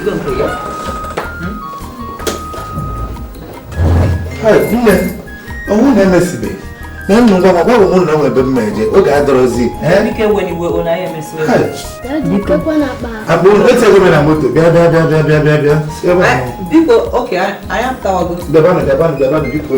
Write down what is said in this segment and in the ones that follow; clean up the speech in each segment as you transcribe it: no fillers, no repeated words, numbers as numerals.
Erigo nke gị. Nne, ọnwụ na-emesibe na nnụ ngwa ma gwa m na ebe m eje oge adọrọzi. Biko ewe n'iwe o na anyị emesiwe. Akpa unu etinyego m na moto bịa bịa bịa bịa bịa bịa bịa. Si ebe a. Biko, oke anyị apụtawago. Bịabanụ bịabanụ bịabanụ biko.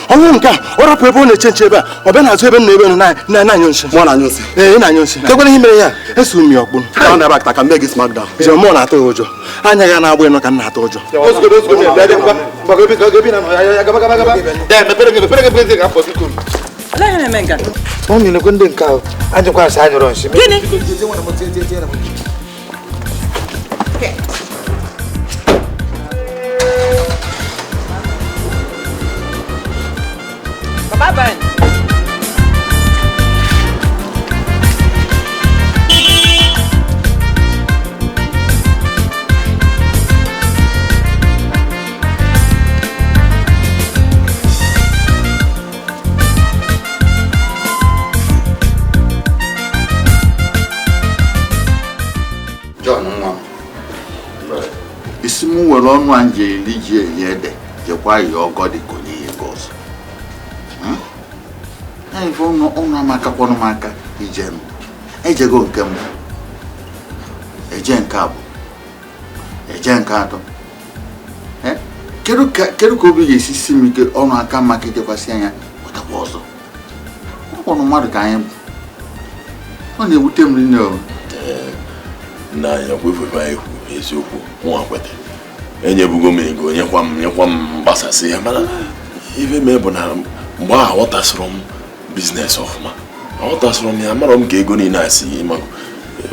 Ọnwụ nke a ọ rapụ ebe ọ na-eche nche ebe a ọ bịa n'azụ ebe m na-ebe nụ na-anyụ nsị. Mụ na-anyụ nsị. Ee, ị na-anyụ nsị. Kekwere ihe mere ya eso m ya ọkpụ. Ka ọ na-ebe ka mee gị smackdown. Jee mụọ na-atụ ya ụjọ. Anya ya na-agba ịnọ ka m na-atụ ụjọ. Ozugbo ozugbo bịa bịa ngwa. Gbago ebe ka ebe na ya gaba gaba gaba. Ya mepere gị mepere gị mepere gị afọ biko. Olee ihe na-eme nke a? Ọ na-elekwe ndị nke ahụ ajụkwa asị anyụrụ nsị. Gịnị? Bye bye. John nwa m, isi m were ọnụ a nje eri ji eri ede jekwa ya ọgọ dị ka onye ya ego ọzọ. Ya ife ụnụ amakakwanụ m aka ije m ejego nke mbụ, eje nke abụọ, eje nke atọ. Kedu ka obi ga-esi si m ike ọnụ aka maka ijekwasị anya pụtakwa ọzọ? Ọ kpọrọ mmadụ ka anyị bụ, ọ na-ewute m rinne o. Nna anyị ọkwa anyị kwuru eziokwu nwa kweta enyebugo m ego nyekwa m mgbasasị ya mana ife mee bụ na mgbe ahụ aghọtasịrọ m biznes ọfụma aghọtasịrọ m ya amarọ m ka ego niile asị ịmago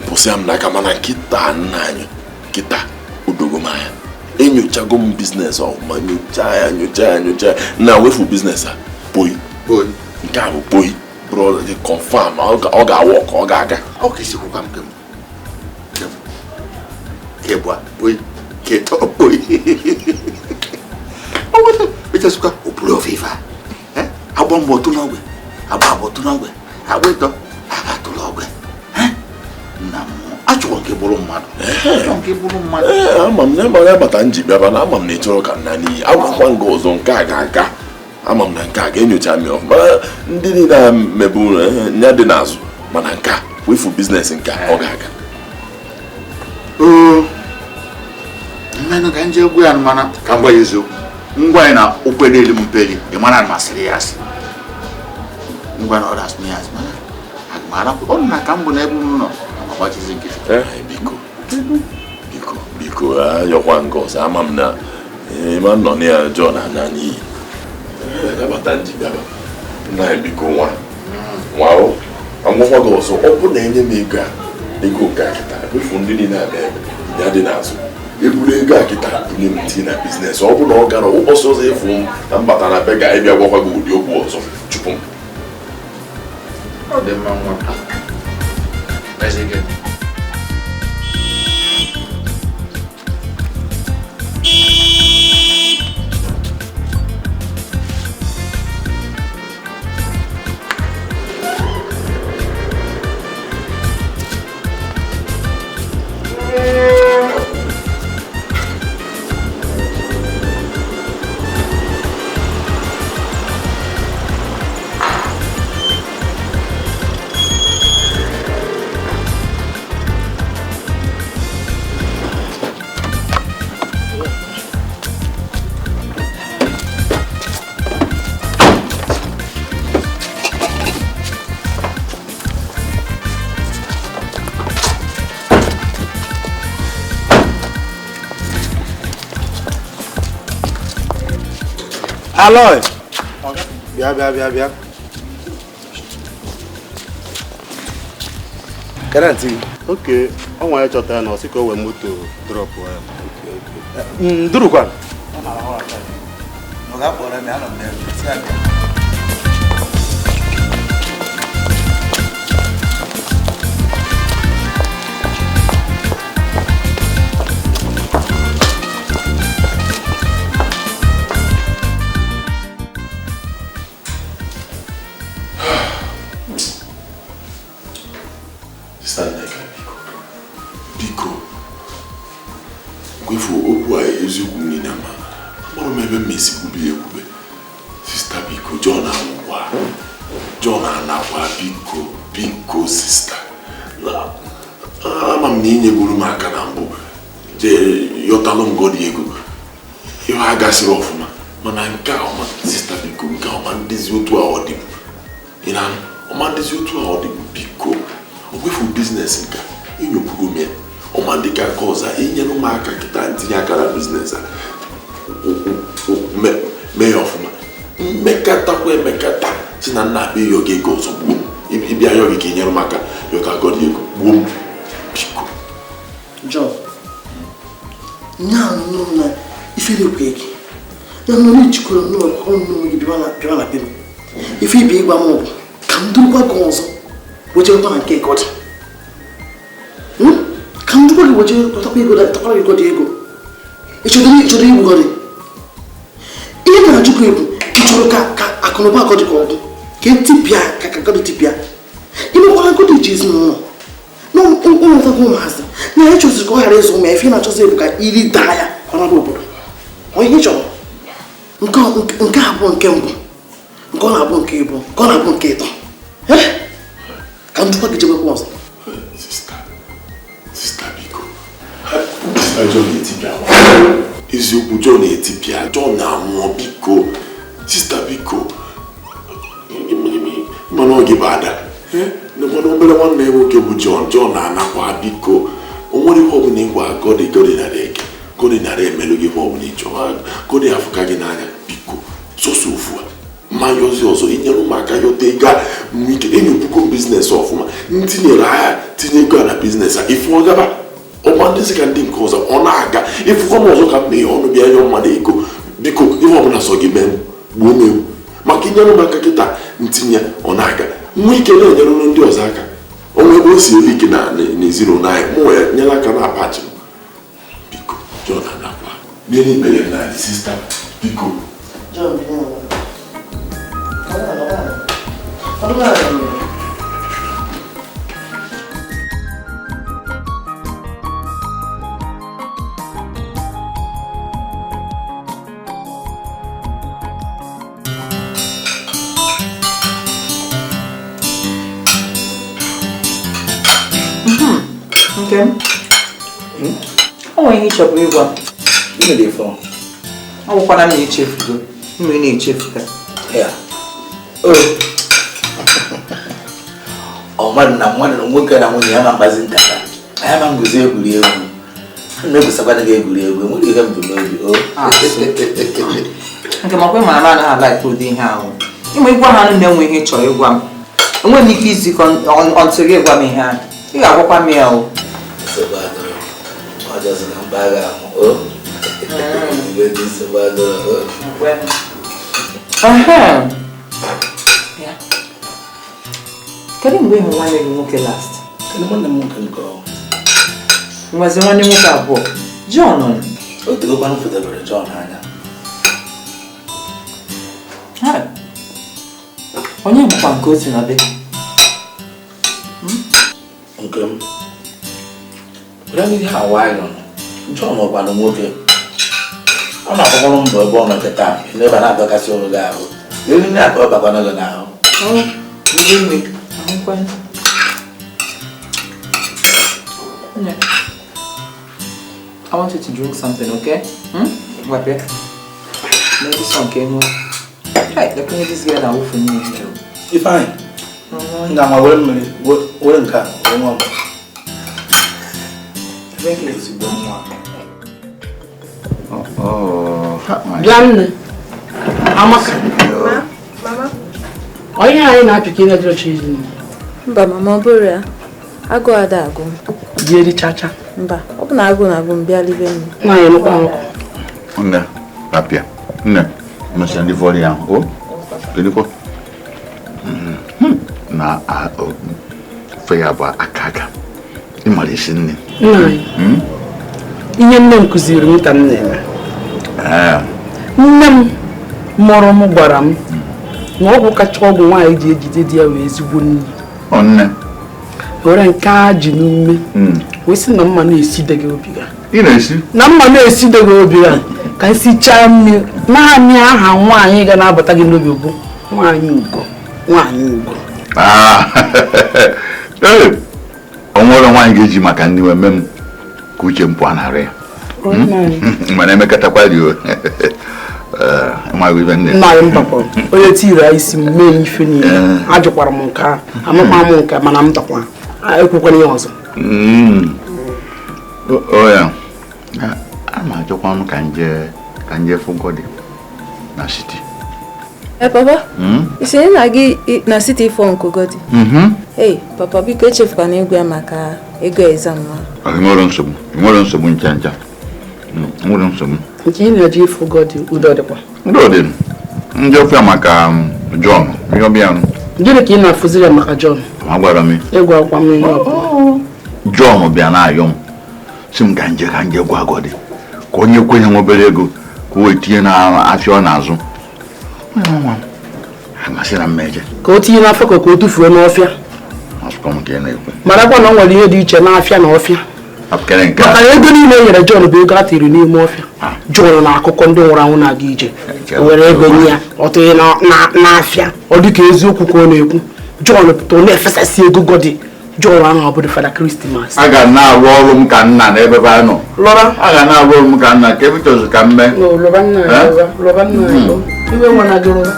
pụsịa m n'aka mana nkịta nna anyị nkịta odogo m anya enyochago m biznes ọfụma nyochaa ya nyochaa ya nyochaa ya na wefu biznes a poi nke a bụ poi bụrụ confirm ọ ga-awọ ka ọ ga-aga. Ọ ka esikwukwa m kebwa poi ketọ poi echesịkwa okpuru ofe ife a agba mbọ tụ n'ogwe agba abụọ tụ n'ogwe agba ịtọ aga tụrụ ogwe. Nna m achọrọ nke bụrụ mmadụ. Ee, ama m na ya bata nji bịaba na ama m na ịchọrọ ka nna n'iyi agwakwa nga ọzọ nke a ga-aga ama m na nke a ga-enyocha m ọfụma ndị niile a mebu ya dị n'azụ mana nke a wefu biznes nke a ọ ga-aga. Oo, mmenụ ka nje egwu ya mana ka m gwa ya eziokwu ngwa ya na okwe na-eri m mperi ị mara na masịrị ya asị ngwa na ọ dasị ya asị mana aga m arapụ ọ na ka m bụ n'ebe unu nọ agbachizi nkịtị. Biko biko biko ayọkwa nga ọzọ ama m na ịma nọ na ya John anya n'iyi nabata nji bịaba nna ya biko nwa nwa o agwakwa gị ọzọ ọ bụ na enye m ego a ego nke a kịta efu ndị niile a na-eme ya dị n'azụ eburu ego a kịta bunye m tinye na biznes ọ bụ na ọ gara ụbọchị ọzọ efu m na mbata na be ga ịbịa gwakwa gị ụdị okwu ọzọ chụpụ m. Ọ dị mma nwa. Aloy! Bịa bịa bịa bịa. Kedu ntị gị? Oke, ọ nwa ya chọtara na ọ sị ka o wee moto drọpụ ya. Ndurukwa. Ọ ga-akpọrọ m ya, anọ m n'ebe si abịa. Sista Nneka, biko, biko, gwefu okwu a eziokwu m niile ma akpọrọ m ebe m esi kwube ya ekwube. Sista biko, John anwụkwa, John anakwa, biko, biko sista. Ama m na inyegoro m aka na mbụ jee yọtalụ m gọdị ego ihe a gasịrị ọfụma, mana nke a ọma sista biko, nke a ọma ndịzi otu a ọ dịbụ, ị na-anụ, ọma ndịzi otu a ọ dịbụ, biko. Ogwefu biznes nke enyokwugo m ya ọma dịka nke ọzọ inyere m aka kịta ntinye aka na biznes a mee ya ọfụma, mmekọtakwa emekọta si na nna abịa ịyọ gị ego ọzọ gbuo m, ịbịa yọ gị ka inyere m aka yọta gọdị ego gbuo m, biko. John, nya nọ na ifere kwe gị ya nọ n'ijikọrọ nnọọ ọnụ gị bịa na be m, ife ibe ịgwa m bụ ka m durukwa gị ọzọ wejekwa na nke gọdị, ka m durukwa gị weje tọtakwa ego, tọkwara gị gọdị ego. Ị chọrọ igbu gọdị? Ihe na-ajụkwa ebu ị chọrọ ka akụnụba gọdị ka ọ bụ ka etipịa ka gọdị tipịa, imekwara gọdị ji ezinụlọ ụmụntago ụmụazị na ya chọziri ka ọ ghara ịzụ ụmụ ya, ife na-achọzi ebu ka iri daa ya ka ọ naba obodo. Ọ ihe ị chọrọ nke abụọ, nke mbụ, nke ọ na-abụ nke ịbụ, nke ọ na-abụ nke ịtọ, ka m jụkwa gị jebekwa ọzọ. Sista biko, sista John etipịa, eziokwu John etipịa, John na-anwụọ, biko sista biko, mana oge bụ ada nekwana obere nwanne ya nwoke bụ John, John na-anakwa, biko. O nwere ihe ọbụla ịgwa gọdị, gọdị nara eke, gọdị nara emelụ gị ihe ọbụla ị chọrọ, gọdị afụka gị n'anya, biko sọsọ ofu a mmanya ozi ọzọ inyere ụmụaka yọta ego a nwee ike enyokwugo m biznes ọfụma, ntinyere ahịa tinye ego a na biznes a ifu ọ gaba ọgba ndị ka ndị nke ọzọ ọ na-aga ifụkwa m ọzọ ka m meghe ọnụ bịa yọọ mmadụ ego, biko ihe ọbụla sọ gị mee m gbuo m egbu, maka inyere m aka kịta ntinye ọ na-aga nwee ike na-enyere ndị ọzọ aka, onwe ebe o si elu ike na n'ezinụlọ anyị mụ wee nyere aka na apachi m, biko John anakwa n'elu ikpere m na sista biko. John, Nke m o nwere ihe ị chọburu ịgwa m. Gịnị dị fọ? Ọ bụkwana m na-echefugo, mmiri na-echefuga. Ya. Ọ mmadụ na mmadụ na nwoke na nwunye ya ma mkpazi nkata, anyị ma nguzo egwuregwu, ha na-egwusakwana gị egwuregwu, enwere ihe m bụ n'obi o. Nke makwa ịma na anaghị alaik ụdị ihe ahụ. Ịma ịgwa ha nụ na-enwe ihe ị chọrọ ịgwa m, enweghị m ike izikọ ọntịrị ịgwa m ihe ahụ, ị ga-agwakwa m ya o. Nsogbu adọrọ, ọ jọzị na mkpa agha ahụ o. Igwe ndị nsogbu adọrọ o. Kedu mgbe ị hụrụ nwanne gị nwoke last? Kedu nwanne m nwoke nke ọ? Nwazi nwanne nwoke abụọ, John nọ. O tegokwanụ fụdebere John anya. Onye bụkwa nke otu na be? Nke m. Were ihe awa anyị nọ. John ọkwanụ nwoke. Ọ na-agbakwanụ mbọ ebe ọ nọ kịta, n'ebe a na-adọkasị onwe gị ahụ. Eri nne aka ọ bakwanụ gị n'ahụ. Ndị nne. Nne, I want you to drink something, okay? Ngwa bịa. Maybe some came. Hey, look at this girl na wufu nne here. Ifeanyị. Nga ma were mmiri, were nke a, were nwa m. Drink it. Ezigbo nwa. Bịa nne. Amaka. Mama. Onye anyị na-apị ka ị na-ejiro chi izu. Mba mama, ọ bụrụ ya. Agụụ ada agụ m. Ji eri chacha. Mba, ọ bụ na agụụ na-agụ m bịa libe m. Nwaanyị emekwa nkụ. Nne, apịa. Nne, Mesịa ndị fọrọ ya o kedụkwa na ofe ya bụ aka aka ịmara isi nne. Ihe nne m kụziri m ka m na-eme. Nne m mụrụ m gwara m na ọgwụ kacha ọgwụ nwaanyị ji ejide di ya wee ezigbo nne. Nne. Were nke a ji n'ume wee sị na mma na-eside gị obi ga. Ị na-esi? Na mma na-eside gị obi ga ka m sichaa mmiri naanị aha nwaanyị ga na-abata gị n'obi bụ nwaanyị ugo nwaanyị ugo. Ee, o nwere nwaanyị ga-eji maka nri wee mee m ka uche m pụọ narị ya. Mana emekọtakwa dị o. Nna anyị mbakwara onye tiri isi m mee ife niile ajụkwara m nke a amakwa m nke mana m takwa ekwukwana ihe ọzọ. O ya a ma achọkwa m ka nje fụgọdị na siti. Papa, isi na gị na siti ifo nke Godi? Ei, papa biko echefukwana ịgwa ya maka ego exam ma. Nwere nsogbu, nwere nsogbu ncha ncha. Nwere nsogbu. Nke ị na-eji ifo Godi udo dịkwa. Udo dị. Ndị ofe maka John, ihe ọbịa. Gịnị ka ị na-afụziri ya maka John? Ma gwara m. Ịgwa akwa m ihe ọbụla. John bịa na-ayọ m. Sị m ka nje gwa Godi ka onye kwenye nwa obere ego ka o wee tinye n'afịa ọ na-azụ. Amasị na mmeje. Ka o tinye n'afọ ka o tufuo n'ọfịa. Marakwa na ọ nwere ihe dị iche n'afịa na ọfịa. Maka na ego niile e nyere John bụ ego a tiri n'ime ọfịa. John na akụkọ ndị nwụrụ anwụ na-aga ije were ego nye ya ọ tụghị n'afịa ọ dị ka eziokwu ka ọ na-ekwu. John pụta na-efesasị ego Godi. John ahụ ọ bụrụ Fada Krismas. A ga na-arụ ọrụ m ka nna n'ebe a nọ. A ga na-arụ ọrụ m ka nna ka ebe chọzụ ka m mee. Iwe nwa na gị rụba.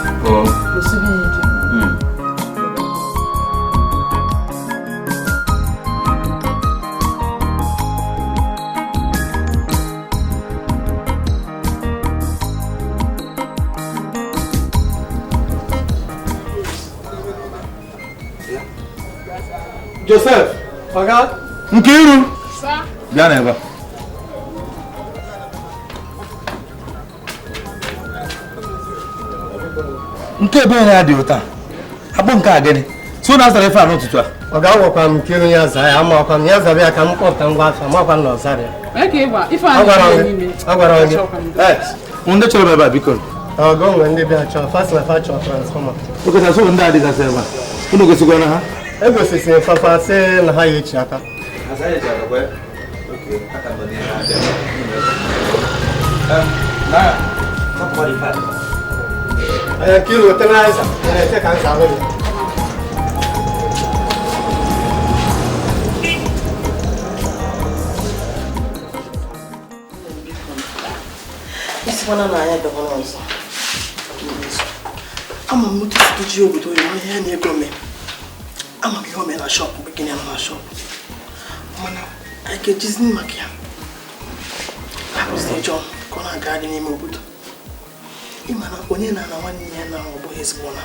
Joseph, Oga, Nkiru, bịa n'ebe a. Nke ebe ya dị ụta. Akpọ nke a gịnị? So na azara ife a n'ụtụtụ a. Oga, awọkwa m Nkiru ya zaa ya, amakwa m ya zara ya ka m kpọpụta ngwa afọ, amakwa m na ọ zara ya. Agwara gị. Ndị chọrọ m ebe a biko. Oga, o nwere ndị bịa chọọ, fast na fa chọọ transfọma. Oke, so ndị adịgasị ebe a. Unu gosikwa na ha? Egosisi fafa sị na ha ya echi aka. Nkiru otena na-eche ka nza alụ gị. Isikwana na anya bịakwana ọzọ. Ama m otu si ji obodo ya ihe na-ego mee. Ama m ihe o mere na shọpụ mgbe gịnị nọ na shọpụ. Mana anyị ga-ejizi maka ya hapụzi John ka ọ na-agagharị n'ime obodo. Ịma na onye na-ana nwanne ya na ọ bụghị ezigbo na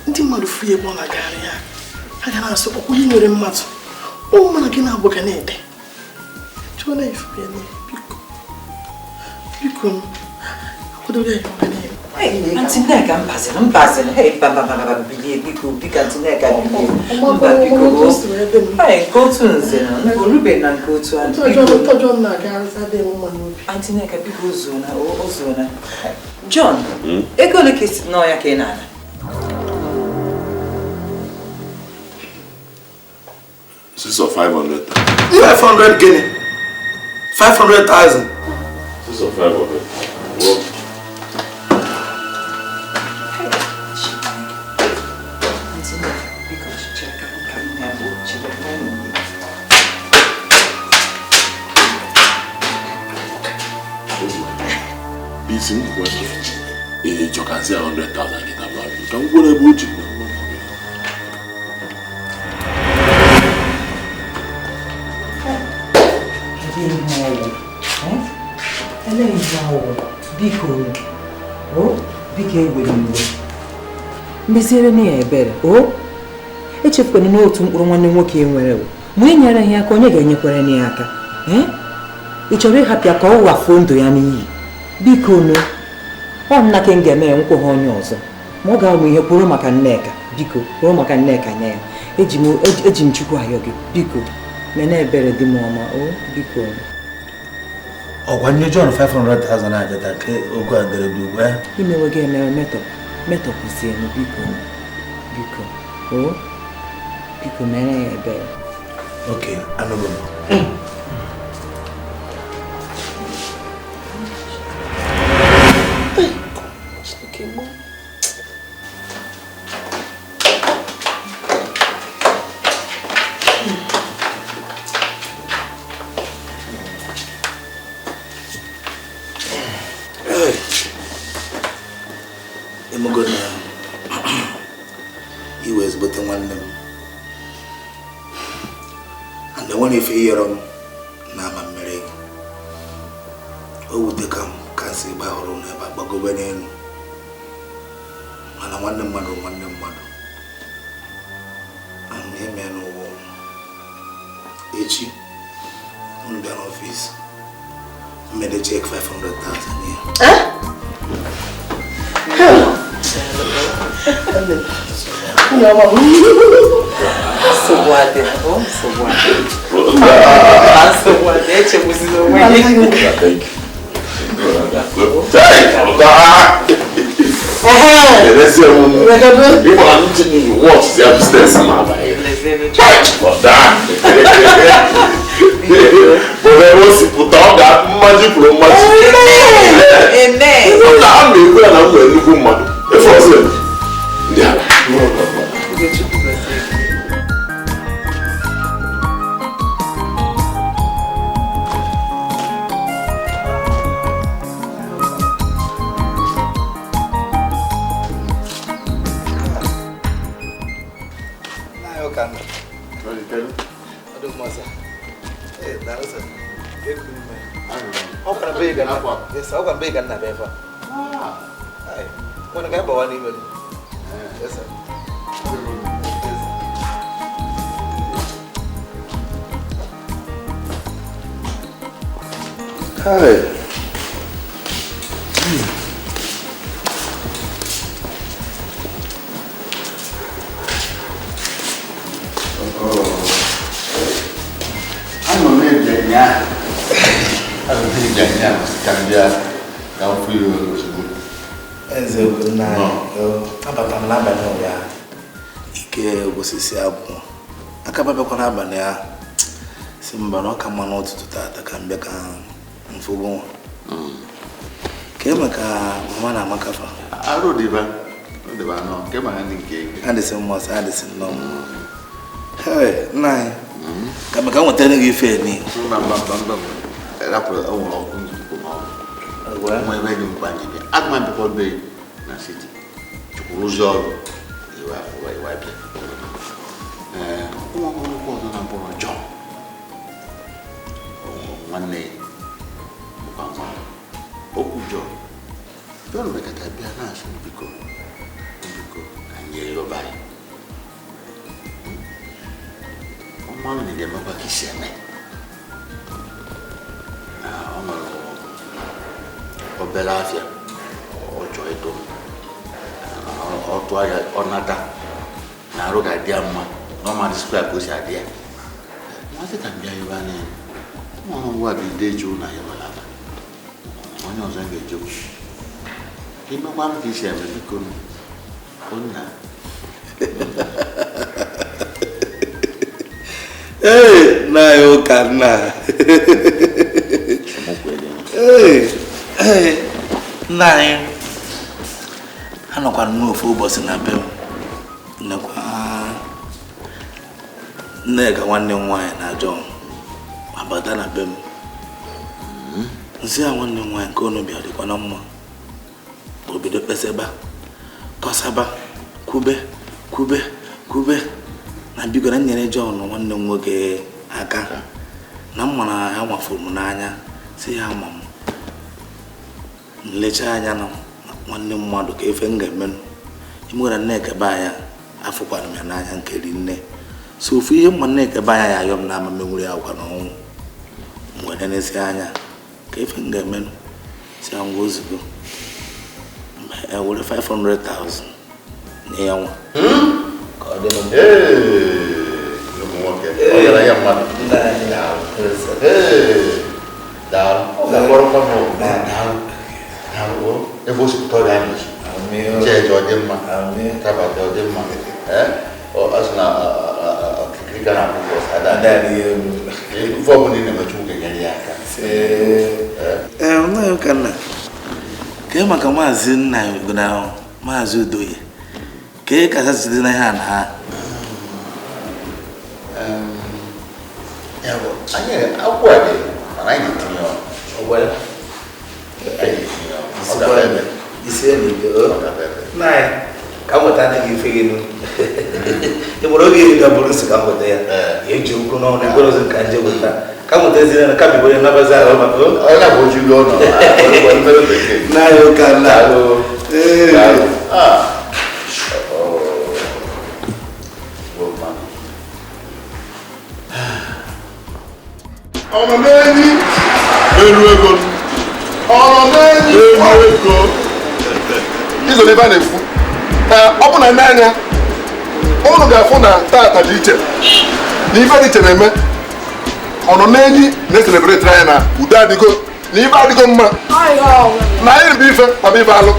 ndị mmadụ fụ ya ebe ọ na-agagharị ya ha ga na-asụ okwu onye nwere mmadụ ụmụ mana gị na-abụ ga na-ede chụọ na ifu ya biko biko akwadoghị ya ọga na-eme. Aunty Nneka, mbazin, hey, bamba, bilie, biko, biko, Aunty Nneka, bilie, mba, biko, hey, nke otu nze, orube na nke otu a, biko. Aunty Nneka, biko, ozuona, John, ego ole ka esi n'ọya ka ị na-ana? 6 or 500. 500 gịnị? 500,000. 6 or 500. Well, isi nkwa ee chọkazi 100,000 kịta ka m gwere ebe o ji biko o biko ewere iwe meziere na ya ebere o echefukwana n'otu mkpụrụ nwanne nwoke nwere ma e nyere ya aka onye ga-enyekwere ya aka ị chọrọ ịhapụ ya ka ọ wafuo ndụ ya n'iyi biko no Ọ nna ka m ga-eme ya nkweghị onye ọzọ. Ma ọ ga-amụ ihe kwuru maka Nneka. Biko, kwuru maka Nneka nye ya. Eji m Chukwu ayọ gị. Biko, mene ebere dị m ọma. O, biko. Ọgwa nye John 500,000 ajata nke oge a dere dị ugbu a. Imewe gị emewe metọpụzienụ biko. Biko. O, biko mere ya ebere. Ok, anụgo m. Echi, m bịa n'ọfịs, m mede check 500,000 ya. Ee, nna ya ụka nna. Ee, ee, nna anyị anọkwara n'ofu ụbọchị na be m nekwa Nneka nwanne m nwaanyị na John abata na be m. Nsị a nwanne m nwaanyị nke unu bịa dịkwa na mma. O bido kpesaba, kọsaba, kwube, kwube, kwube. Na biko na nyere John nwanne m nwoke aka na mma na ya nwafuru m n'anya si ya ama m nlecha anya na nwanne mmadụ ka efe m ga-emenụ imegara Nneka be anya afụkwara m ya n'anya nke rinne so ofu ihe mma Nneka be anya ya ayọ m na ama menwuru ya akwa n'ọnwụ m were n'ezi anya ka efe m ga-emenụ si ya ngwa ozugbo Ewere 500,000 nye ya nwa ka ọ dị m nnukwu nwoke ọgaranya mmadụ. Daalụ, ọ ga-akpọrọkwa m. Daalụ, daalụ. Ebe o si pụta ọrịa anyị nche ọ dị mma, tabata ọ dị mma. Ọ sị na okirikiri ga na-akwụkwọ ife ọbụla ị na-emechu nwoke nyere ya aka. Ee, nna ya ka nna kee maka maazị nna na maazị Udoye kee ka site na ihe a na ha. Ya bụ anyị akwụkwọ a dị mana anyị ga-etinye ọnụ. Anyị ga-etinye ọnụ. Ọ ga-ebe isi ya n'ike nna anyị ka m nweta anaghị ife gị nụ. Ị nwere oge iri ga-abụrụ nsị ka m nweta ya eji okwu n'ọnụ ekwere ozi ka nje weta ka m nweta ezi na ka bibonye nnabazi ahụ maka onye bụ oji ụlọ ụlọ nna anyị ụka nna. Ọnọ n'enyi elu ego, ọnọ n'enyi elu ego. Izo n'ebe a na-ekwu ọ bụ na nne anya ụnụ ga-afụ na tata dị iche na ife dị iche na-eme. Ọnọ n'enyi na-eselebreti anya na udo adịgo na ife adịgo mma na anyị bụ ife taba ife alụ.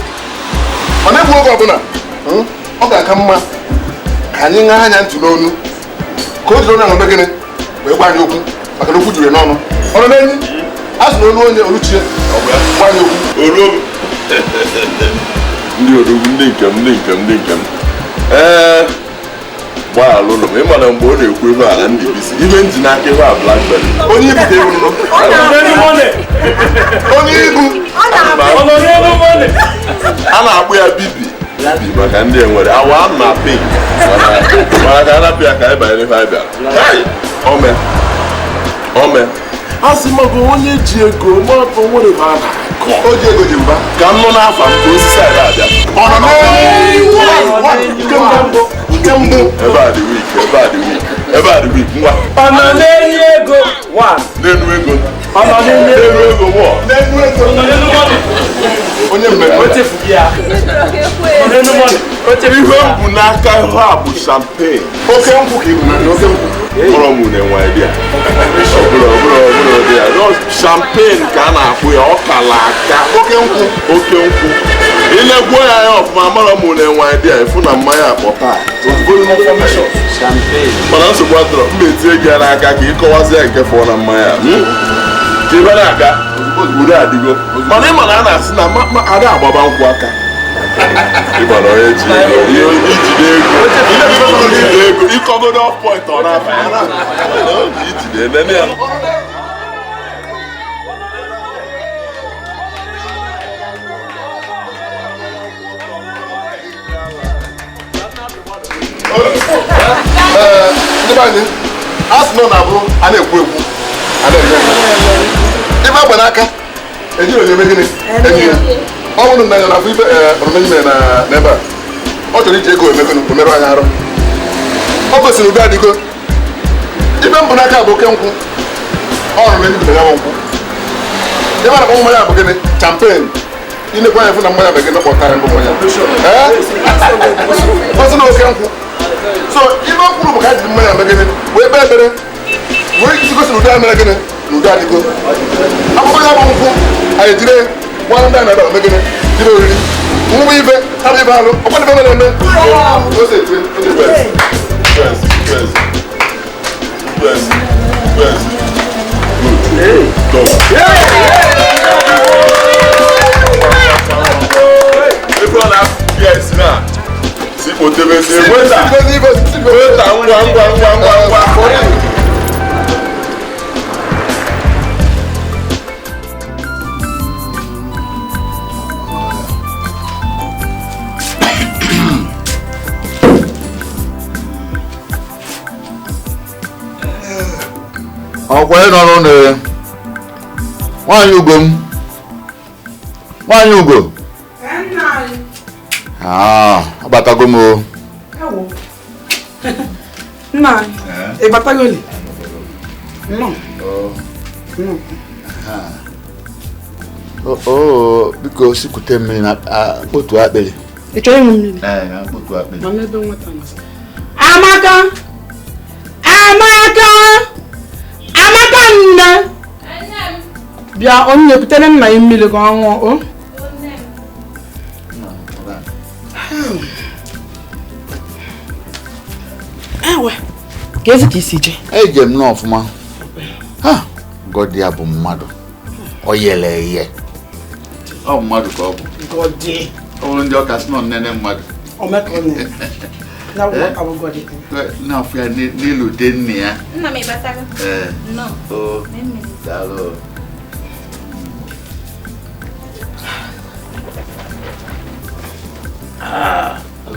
Mana egwu oge ọbụla ọ ga-aka mma ka anyị ṅaa anya ntị n'onu ka o jiri onye ahụ eme gịnị wee gwa anyị okwu maka na okwu juru n'ọnụ. Ọnọ n'enyi a sị na olu onye oluchie gwa anyị okwu. Ndị odogwu ndị nke m ndị nke m ndị nke m ee gbaghalụ ụlọ m. Ịma na mgbe ọ na-ekwu ebe a na ndị bisi ibe nji n'aka ebe a Blackberry onye ibu ka ewu onye ibu a na-akpụ ya bibi bibi maka ndị enwere awa na pink mana ka a napụ ya ka anyị banyere ife anyị bịara. Ome ome a sị mago onye ji ego maka nwere ebe a na-akọ o ji ego ji mba ka m nọ n'afa m ka osisi a ga-abịa. Ọnọ n'enyi nke mbụ ebe a dị wik ebe a dị wik ebe a dị wik ngwa. Ọnọ n'enyi ego 1 n'enu ego ọnọ n'enu ego 1 n'enu ego onye mmemme o chefu ya n'enu money o chefu ihe m bụ n'aka ihe a bụ champagne oke nkwụ ka ibu na oke nkwụ mkpọrọ m na-enwe idea ọbụrụ ọbụrụ ọbụrụ dị ya champagne ka a na-akpụ ya ọ kala aka oke nkwụ oke nkwụ ilegwuo ya ya ọfụma mara m na-enwe idea ịfụ na mmanya akpọta mana nsogbu adọrọ m na-etinye gị ya n'aka ka ị kọwazie nke fọrọ na mmanya ka ebe na-aga udo adịgo. Mana ịma na a na-asị na ada agbaba nkwụ aka ịgbara onye ji ego ijide ego ijide ego ịkọgodo off point ọ na-aba ijide nene ya. Ndị be anyị a sị na ọ na-abụ a na-ekwu ekwu a na-eme ife agba n'aka ejiri onye eme gịnị enyi ya. Ọ bụrụ na ya na-afụ ife ọnụmenyi mere n'ebe a ọ chọrọ iji ego emegịnị omerụ anyị arụ. Ọ gosiri udo adịgo. Ife mbụ n'aka bụ oke nkwụ ọ ọnụmenyi bụ na ya bụ nkwụ. Ife na-akpọ mmanya bụ gịnị champagne. Inekwa anya fụ na mmanya bụ gịnị kpọtara mbụ mmanya gosi na oke nkwụ. So ife o kwuru bụ ka a jiri mmanya eme gịnị wee kpee ekpere wee iji gosi na udo a mere gịnị na udo adịgo. Akwụkwọ ya bụ nkwụ anyị jiri gwa ndị a na-ebe eme gịnị ibe oriri nwụwa ibe ha ibe alụ ọkwa ndị mere eme ose etue ebe ọ na-apụ ya isi na si kpotebezi weta weta ngwa ngwa ngwa ngwa ngwa. Ọkwa ị nọ n'ụlọ ya nwaanyị ugo m nwaanyị ugo abatago m o. Nna ị batagoli? Nnọọ. Oo, biko sikwute mmiri na kpotu akpịrị. Ị chọrọ ịṅụ mmiri? Ee, na kpotu akpịrị. Mama ebe nwata nọ. Amaka! Amaka! Amaka nne! Bịa, onye kutere nna ya mmiri ka ọ ṅụọ, o? Ewe, ka ezi ka isi jee? Eje m n'ọfụma. Ha, Gọdị ya bụ mmadụ. Ọ yele eye. Ọ mmadụ ka ọ bụ. Gọdị. Ọ bụrụ ndị ọka sị nọ nnene mmadụ. O mekọ nne. Na wụ abụ Gọdị. Na-afụ ya n'elu de nne ya. Nna m ịbatago. Ee. Nnọọ. O. Daalụ.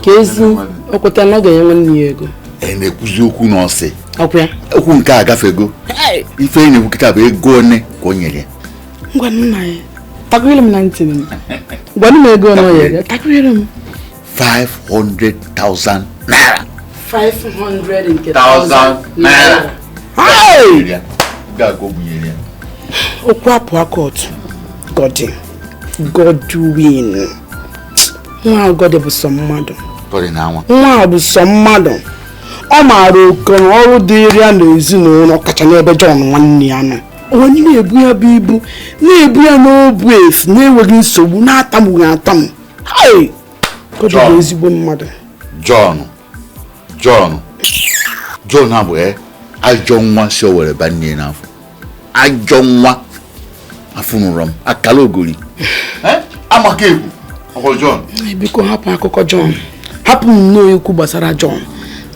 Ka ezi o kwetara na ọ ga-enye nwanne ya ego. E na-ekwuzi okwu n'ọsị. Ọkwa ya? Okwu nke a gafego. Ife enyi kịta bụ ego one ka o nyere ya. Ngwa nna ya. Takwere m na ntị m. Gwa m ego one o nyere ya. Takwere m. 500,000 naira. 500 nke thousand naira. Hey! Ga-aga ogbunyere ya. Okwu apụ aka otu. Gọdị. Godwin. Nwa Gọdị bụ sọ mmadụ. Gọdị na anwa. Nwa bụ sọ mmadụ. Ọ maara oke na ọrụ dịrị ya n'ezinụlọ kacha n'ebe John nwanne ya nọ. Onye na-ebu ya bụ ibu, na-ebu ya n'obu efu, na-enweghị nsogbu, na-atamughị atamu. Hey! Gọdị bụ ezigbo mmadụ. John. John abụ ajọ nwa si o were banye n'afọ. Ajọ nwa afụnụrọ m akala ogori. Amaka egwu. Ọkwa John. Biko hapụ akụkọ John. Hapụ nnọọ ekwu gbasara John.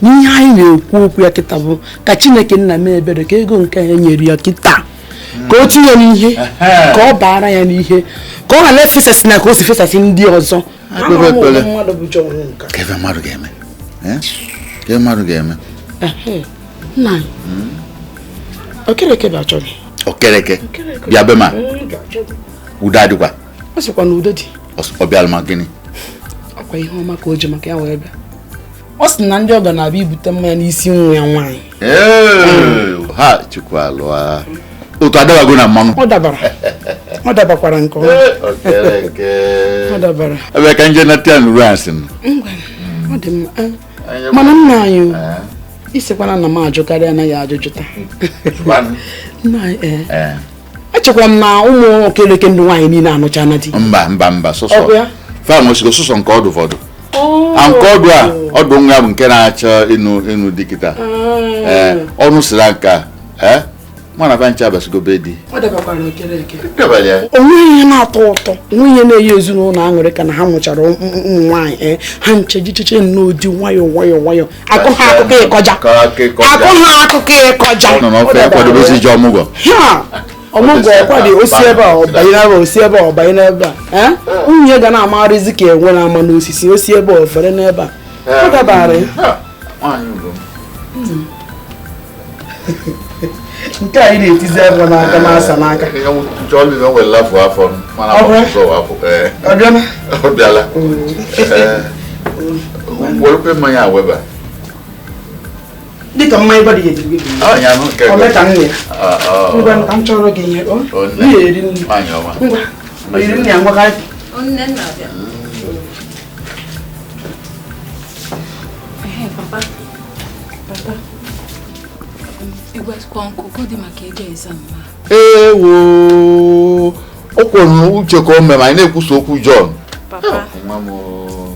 N'ihe anyị na-ekwu okwu ya kịta bụ ka Chineke nna m ebere ka ego nke ya nyere ya kịta ka o tinye n'ihe ka ọ baara ya n'ihe ka ọ ghara efesasị na ka o si fesasị ndị ọzọ. Mmadụ bụ John nka. Ka ebe mmadụ ga-eme. Ka ebe mmadụ ga-eme. Nna anyị. Okereke bịa gị. Okereke bịa be ma. Udo adịkwa. Ọ sịkwa na udo dị. Ọ bịala ma gịnị? Ọkwa ihe ọma ka o ji maka ya wee bịa. Ọ sị na ndị ọgọ na-abịa ibute mmanya n'isi nwa ya nwaanyị. Ha Chukwu alụa. Otu adabago na mmanụ. Ọ dabara. Ọ dabakwara nke ọma. Okereke. Ọ dabara. Ebe ka nje nata ya nụrụ asị m. Ngwa, ọ dị mma. Mana nna anyị isikwana na m ajụkarị anaghị ajụjụ taa. Nna anyị echekwara m na ụmụ Okereke ndị nwaanyị niile anụchana di. Mba sọsọ. Fa nwesigo sọsọ nke ọdụ ụfọdụ. Nke ọdụ a ọdụ nwa bụ nke na-achọ ịnụ dịkịta. Ọnụ siri nka mana fa ncha abasigo be di. Ọ dabakwara Okereke. O nweghị ihe na-atọ ụtọ, onweghị ihe na-enye ezinụlọ aṅụrị ka na ha mụchara ụmụ nwaanyị ha nche jichiche n'ụdị nwayọọ nwayọọ nwayọọ akụ ha akụkọ ịkọja. Akụ ha akụkọ ịkọja. Ọ nọ n'ofe akwadobezi ji ọmụgwọ. Ọmụgwọ ọkwa dị osi ebe a ọbanye n'ebe a osi ebe a ọbanye n'ebe a nwunye ga na-amagharịzi ka enwe na-ama n'osisi osi ebe a ofere n'ebe a ọ dabara ya. Nke anyị na-etizi afọ n'aka na-asa n'aka. Ọ bịala. Werekwe mmanya weba. Dịka mmanya Gọdị ga-ejiri gị. Ọ mee ka nne ya. Ngwa ka m chọrọ gị ihe. Ọ na-eri nri. Ngwa, o yiri nne ya ngwa karị. Nne nna bịa. Papa. Papa. Ịgwakwa nkụkọ dị maka ego exam ma. Ewo. O kwuru uche ka o mee ma anyị na-ekwusa okwu John. Papa. Nwa m.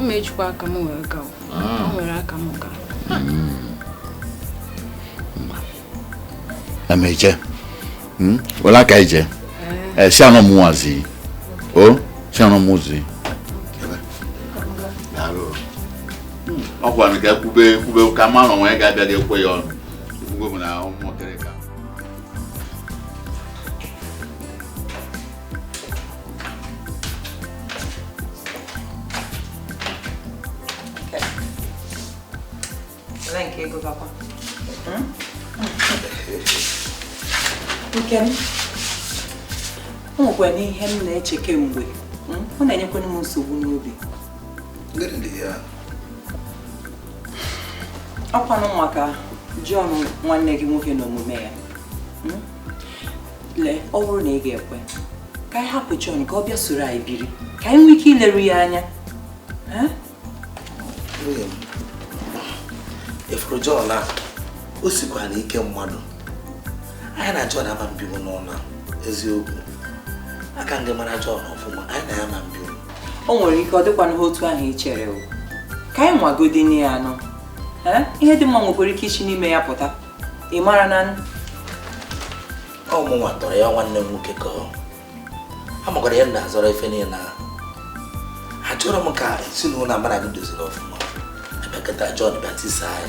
M ejikwa aka m wee gaa. O nwere aka m gaa. Ameje. Wala ka ije. Si anọ mụ wazi. O, si anọ mụ zi. Ọ gwara ka kwube ka ma nọ nwee ga-abịa dị ekwe ya ọnụ. Ekwugo m na ụmụ Okereke. Olee nke ego gakwa? Nke m, o nwekwara ihe m na-eche kemgbe, ọ na-enyekwana m nsogbu n'obi. Ọkwanụ maka John nwanne gị nwoke na omume ya. Lee, ọ bụrụ na ị ga-ekwe ka Ka anyị hapụ John ka ọ bịa soro anyị biri, ka anyị nwee ike ileru ya anya. Nwunye m, ifuru John a, o sikwa n'ike mmadụ. Anyị na John ama mbinwu n'ụlọ eziokwu. Aka ndị mara John ọfụma, anyị na ya ma mbinwu. O nwere ike ọ dịkwana ha otu ahụ i chere o. Ka anyị nwagodi ya anọ. Ihe dị mma nwekwara ike isi n'ime ya pụta. Ị mara na ọ mụnwa tọrọ ya nwanne m nwoke ka ọ amakwara ihe m na-azọrọ ife niile ahụ. Achọrọ m ka ezinụlọ amara gị doziri ọfụma. Abịakọta John bịa tisaa ya.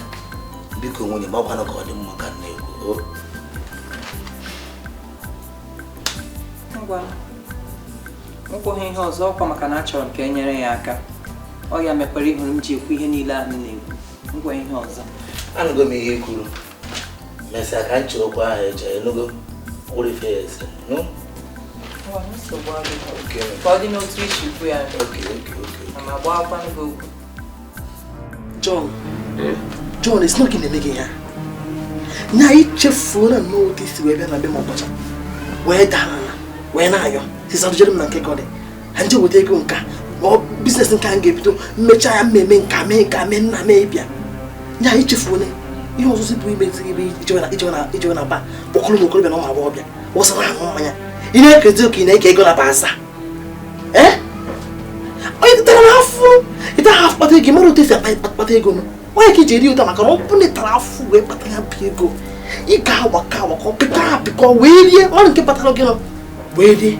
Biko nwunye m, ọkwanụ ka ọ dị mma ka m na-ekwu. Ngwa, nkwụghị ihe ọzọ ọkwa maka na achọrọ m ka e nyere ya aka. Ọ ya mekwara ịhụrụ m ji ekwu ihe niile ahụ m na-ekwu. Ngwa ihe ọzọ. Anụgo m ihe kwuru. Mesịa ka nche okwu ahụ eche enugo nwere ife ya ese. Ngwa, nsogbu adịghị. Ka ọ dị n'otu isi kwu ya. Ma gbakwanụ gị okwu. John, John, it's not gonna make it here. Now you chefu na no this way na be mo bocha. We da na, we na ayo. Sisa jere m na nke gode. Ha nje weta ego nka. O business nka nga ebido mmecha ya mmemme nka mee nka mee nna mee bịa. Now you chefu na ihe ọzọ bụ ime ebe ijewe na ba. Bokolo mokolo bịa na ụmụ agbọghọbịa. Wọsara ahụ mmanya. Ị na-ekezi oke ị na-eke ego na ba asa. Eh? Onye tara afụ, ị tara afụ kpata ego, mara otu esi akpata ego nụ. Onye ka iji eri ụta maka na ọ bụ na ị tara afụ wee kpata ya bụ ego. Ị ga-agbakọ agbakọ, pịkọ apịkọ, wee rie ọrụ nke kpatara gị nọ. Wee rie,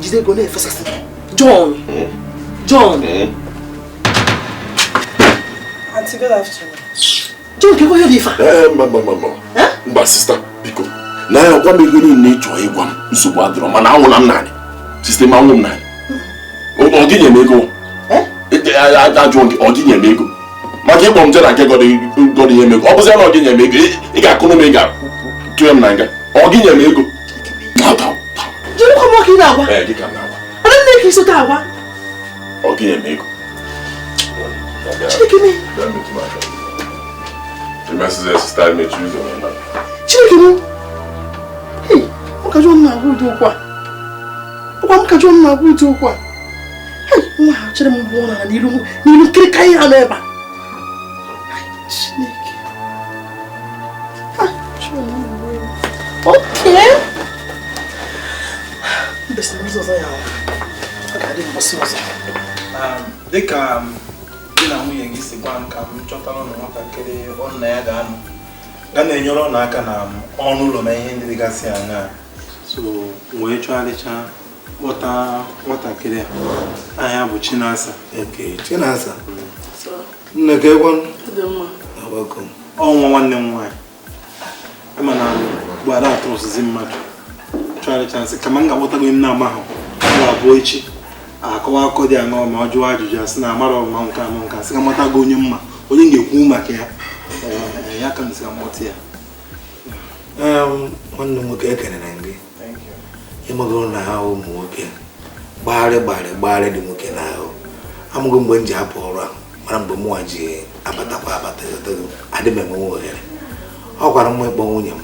jide ego na-efesasị. John, John. Auntie, good afternoon. John, ka ego ihe dị ife a? Mba, mba, mba, mba, sista, biko. Na ya gwa m ego niile ị chọrọ ịgwa m, nsogbu adịrọ, mana anwụla m naanị. Sista, m anwụ m naanị. Ọ gị nye m ego? Ajụọ gị, ọ gị nye m ego? Maka ịkpọ m je na nke gọdị nye m ego. Ọ bụzi na ọ gị nye m ego, ị ga-akụrụ m ị ga-tụnye m na nga. Ọ gị nye m ego? Jụrụ m ka ị na-agwa. Ee, gị ka m na-agwa. Ada nne ka isote agwa. Ọ gị nye m ego. Chineke m. Chineke m. Hey, m ka John na-agwa ụdị okwu a. Ọkwa m ka John na-agwa ụdị okwu a. Hey, nwa ha chere m bụ na n'ilu n'ilu nkirika ihe a nọ ebe a. Chineke. Ah, John. Okay. Mbesi na ụzọ ya. Ọ ga-adị mbọsị ọzọ. Dịka di na nwunye gị si gwa m ka m chọtara ụlọ nwatakịrị ọ nna ya ga-anọ ga na-enyere ụlọ aka na ọrụ ụlọ na ihe ndị dịgasị aṅaa. So wee chọgharịcha kpọta nwatakịrị a. Aha bụ Chinasa. Okay, Chinasa. Nne ka egwu? Welcome. Ọ nwa nwanne m nwaanyị. Ama na gbara atụrụsịzi mmadụ. Chọgharịcha nsị kama m ga-akpọtago m na-ama ahụ. Ọ ga-abụ echi. Akọwa akụkọ dị aṅaa ma ọ jụọ ajụjụ asị na amara ọma nke ama nke asị ka matago onye mma onye ga-ekwu maka ya. Ya ka m sị ka mkpọta ya. Nwanne m nwoke ekelere m gị. Ịmagoro na ha ụmụ nwoke gbagharị gbagharị gbagharị dị nwoke n'ahụ. Amụgo mgbe m ji hapụ ọrụ a mara mgbe mụnwa ji abatakwa abata adị m enwenwe ohere. Ọ gwara m ịkpọ nwunye m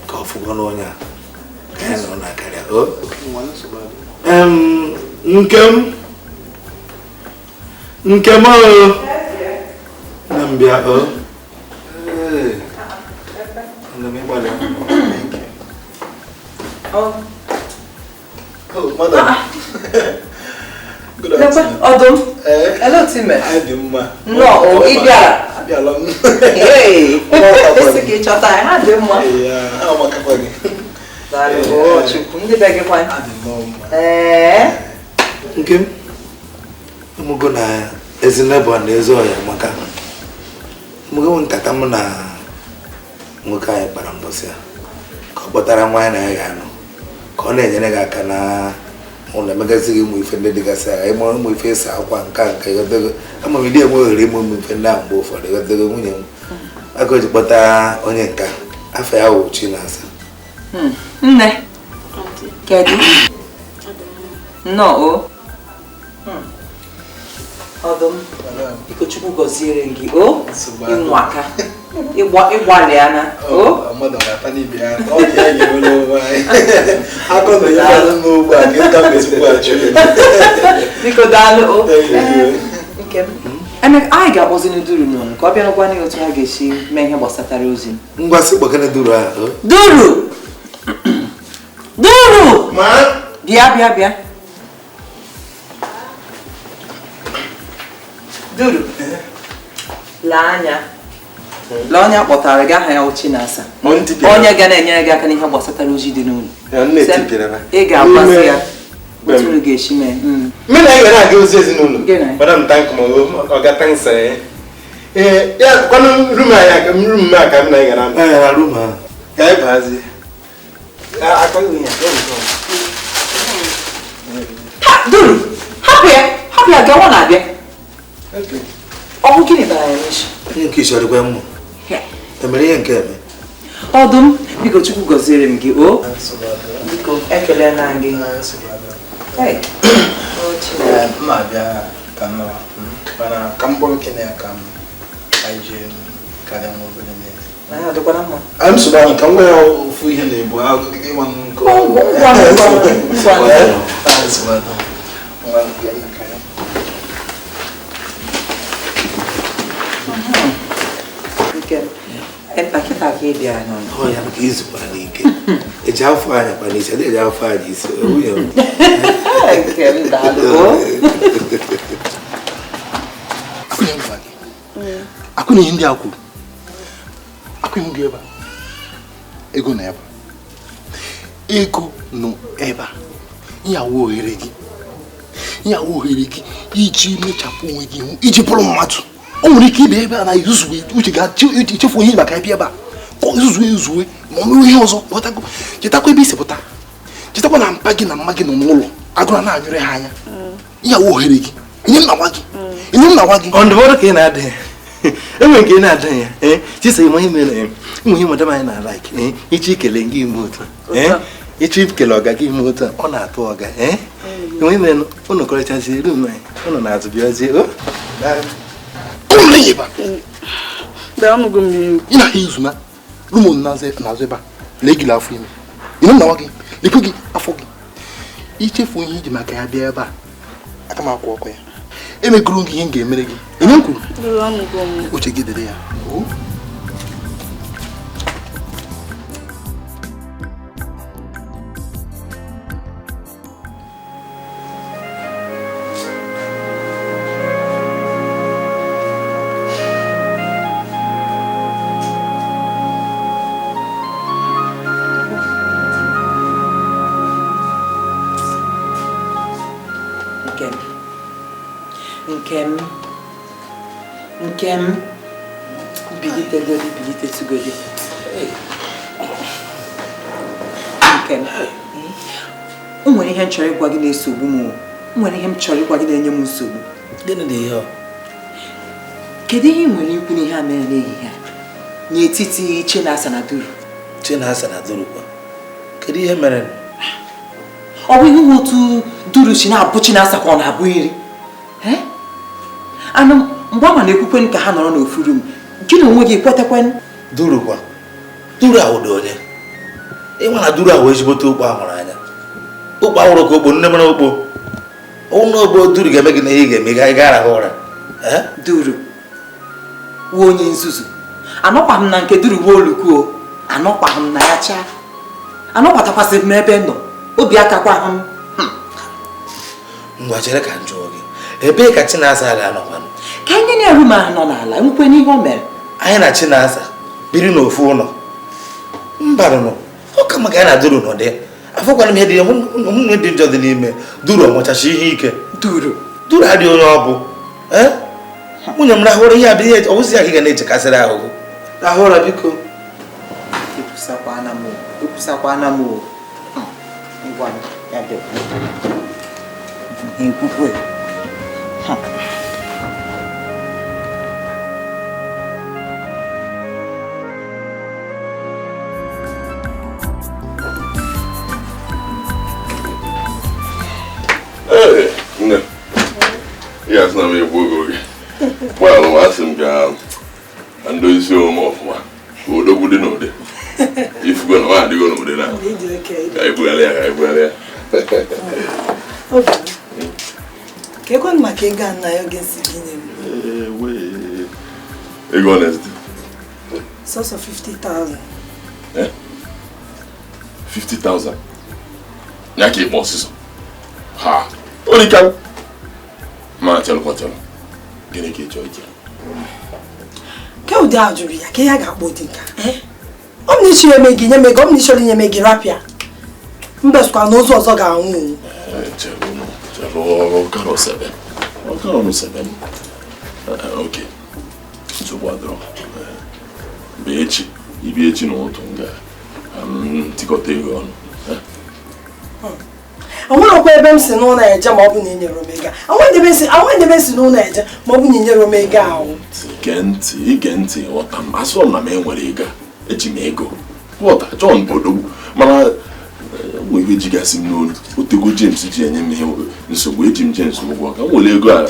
ka ọ fụkwa n'onye a ka ya nọrọ na karịa. Nkem o nne m bịa o. Nne m ịgbalị. Oh. Oh, madam. Good afternoon. Ọdụm. Hello, Time. Adị mma. Nnọọ, o, ị bịara. Abịala m. Hey. Esi ka ị chọta ya, ha dị mma. Yeah, ha amakakwa gị. Daalụ, o, Chukwu, ndị be gị kwa. Adị mma. Ee. Nkem, ịmụgo na ezinụlọ na ezi ọhịa maka ịmụgo nkata m na nwoke anyị kpara mbọsị a ka ọ kpọtara nwaanyị na ya ga-anọ ka ọ na-enyere gị aka na ụlọ emegasị gị ụmụ ife ndị dịgasị agha ịmụ ụmụ ife ịsa akwa nka nka ịghọtago ama m ịdị enwe ohere ịmụ ụmụ ife ndị ahụ mgbe ụfọdụ ịghọtago nwunye m aka o ji kpọta onye nka afọ ya wụ Chinasa. Nne, kedu? Nnọọ o. Ọdụm, biko Chukwu gọziere gị o. Ịnwaka. Ịgbalịa na. Mmadụ ga-ata n'ibe ya. Ọ dị ya ga-enwere onwe anyị. Akọ na ya ga n'ugbo a ka ịta mezikwa chi. Biko daalụ. Nke m. Emeka, anyị ga-akpọzi Duru n'ọnụ ka ọ bịa gwa anyị otu ha ga-esi mee ihe gbasatara ozi. Ngwa sị gbakene Duru ahụ. Duru! Duru! Ma? Bịa bịa bịa. Duru. Lee anya. Lee onye akpọtara gị aha ya Chinasa. Onye ga na-enyere gị aka n'ihe gbasatara ozi dị n'ụlọ. Ị ga-agwazi ya otu unu ga-esi mee. Mmiri anyị gara aga ozi ezinụlọ. Madam thank m ọga thanks ee ya kwanụ rum anyị aka rum aka m na anyị gara na rum ha. Ka anyị bazie. Akọghị ya. Ha Duru, hapụ ya gawa na-abịa. Ọ bụ gịnị bara ya n'isi? Ihe nke isi ọ dịkwa mma. Emere ihe nke eme. Ọdụm, biko Chukwu gọziere m gị o. Biko ekelela gị. Hey. M na-abịa ka m nọrọ mana ka m kpọrọ Kene ya ka m anyị jee karịa nwa obere n'ezi. Anyị adịkwala mma. Anyị nsogbu ahụ ka m gwa ya ofu ihe na-ebu ịnwa nke Nkịta ka ị bịara n'ụlọ. Ọ ya maka izukwara n'ike. Eji afọ anya kwa n'isi, adịghị eji afọ anya isi. Nwunye m. Nke m daalụ. Akụ na ihe ndị a kwuru. Akụ ihu gị ebe a. Ego nọ ebe a. Ego nọ ebe a. Ihe awụ ohere gị. Ihe awụ ohere gị iji mechapụ onwe gị ihu, iji bụrụ mmadụ. O nwere ike ịbịa ebe a na izuzu uche ga-echefu ihe maka ebe ebe a ka izuzu ezue ma ọ mere ihe ọzọ ghọtago. Chetakwa ebe isi pụta, chetakwa na mpa gị na mma gị nọ n'ụlọ agụrụ na-anyụrụ ha anya. Ihe awụ ohere gị. Ihe m na-agwa gị. Ihe m na-agwa gị. Ọ ndụmọdụ ka ị na-ada ya. Enwere nke ị na-ada ya. Chisa ịma ihe mere ụmụ ihe madam anyị na-alaik. Ịchọ ikele gị ime otu a. Ịchọ ikele ọga gị ime otu a. Ọ na-atụ ọga. Enwe mere ụnụ kọrịchazie rum anyị. Ụnụ na-azụ bịazie. Ị na-ahịa izu na rumu na-azụ ebe a lee gị afọ ime. Ị na-agwa gị lekwe gị afọ gị. Ichefu ihe iji maka ya bịa ebe a aka m akwụ ọkụ ya. Emegoro gị ihe m ga-emere gị. Ihe m kwuru uche gị dịrị ya. Nkem, bilitegodi, bilitetugodi. Nkem, o nwere ihe m chọrọ ịgwa gị na-esogbu m. O nwere ihe m chọrọ ịgwa gị na-enye m nsogbu. Gịnị dị ihe ọ? Kedu ihe ị nwere ikwu n'ihe a mere n'ehihie a? N'etiti Chinasa na Duru. Chinasa na Duru kwa? Kedu ihe mere? Ọ bụ ihe otu Duru si na-abụ Chinasa ka ọ na-abụ nri. Anụ mgbe ama na-ekwukwe ka ha nọrọ n'ofu rum, gị na onwe gị kwetekwen. Duru kwa? Duru ahụ dị onye? Ịnwa na Duru ahụ ezigbote okpo ahụrụ anya. Okpo ahụrụ ka okpo nne mara okpo. Ọnụ ogbo Duru ga-eme gị na ihe ị ga-eme ị ga arahụ ụra. Duru wụ onye nzuzu. Anọkwaghị m na nke Duru wụ olukwuo. Anọkwaghị m na ya chaa. Anọkwatakwasị m ebe nọ. Obi akakwaghị m. Ngwa chere ka m jụọ gị. Ebee ka Chinasa ga-anọkwanụ? Ka anyị na rum ahụ nọ n'ala, enwekwe n'ihe o mere. Anyị na Chinasa biri n'ofu ụlọ. Mba nọ. Ọ ka maka anyị na Duru nọ dị. Afọkwana m ihe dị nwunye dị njọ dị n'ime. Duru ọmụchachi ihe ike. Duru. Duru adịghị onye ọ bụ. Nwunye m rahụrụ ihe abịa ihe ọ wụsị ya ka ị ga na-echekasịrị ahụhụ. Rahụ ụra biko. Ekwusakwana m. Ekwusakwana m. Ngwa ya bịa. Ekwukwe. Ee, nne. Ihe asị na m egbu oge oge. Well, asị m ka Na ndozi onwe m ọfụma ka odogwu dị n'ụdị. Ifugo na nwaanyị adịgo n'ụdị na. Ka anyị bugharịa ya, ka anyị bugharịa ya. Ka ekwe maka ego a nna ya ga-esi gị nye m. Ego honest. Sọsọ 50,000. Eh? 50,000. Ya ka ịkpọ ọsịsọ. Ha! Orika! Ma chelụkwa chelụ. Gịnị ka ị chọọ ije? Ke ụdị a jụrụ ya, ka ya ga-akpọ dị nka. Ọ bụ na ịchọrọ eme gị nye m ego, ọ bụ na ịchọrọ inye m gị rapịa. Mbe sịkwa na ụzọ ọzọ ga-anwụ. Chelụ, chelụ, ọkara sebe. Ọkara ọnụ sebe m. Oke. Nsogbu adịrọ. Mgbe echi, ibi echi n'ụtụ m ga tikọta ego ọnụ. Anwụrụkwa ebe m si n'ụlọ eje ma ọ bụ na ị nyere m ego. Anwụ ebe m si n'ụlọ eje ma ọ bụ na ị nyere m ego ahụ. Ige ntị, ige ntị, ghọta m. Asọ m na m enwere ego. Eji m ego. Ghọta, John bụ odogwu. Mana ụmụ ihe jigasị m n'olu. Otego James ji enye m ihe nsogbu. Eji m James ụgwọ. Ka m were ego a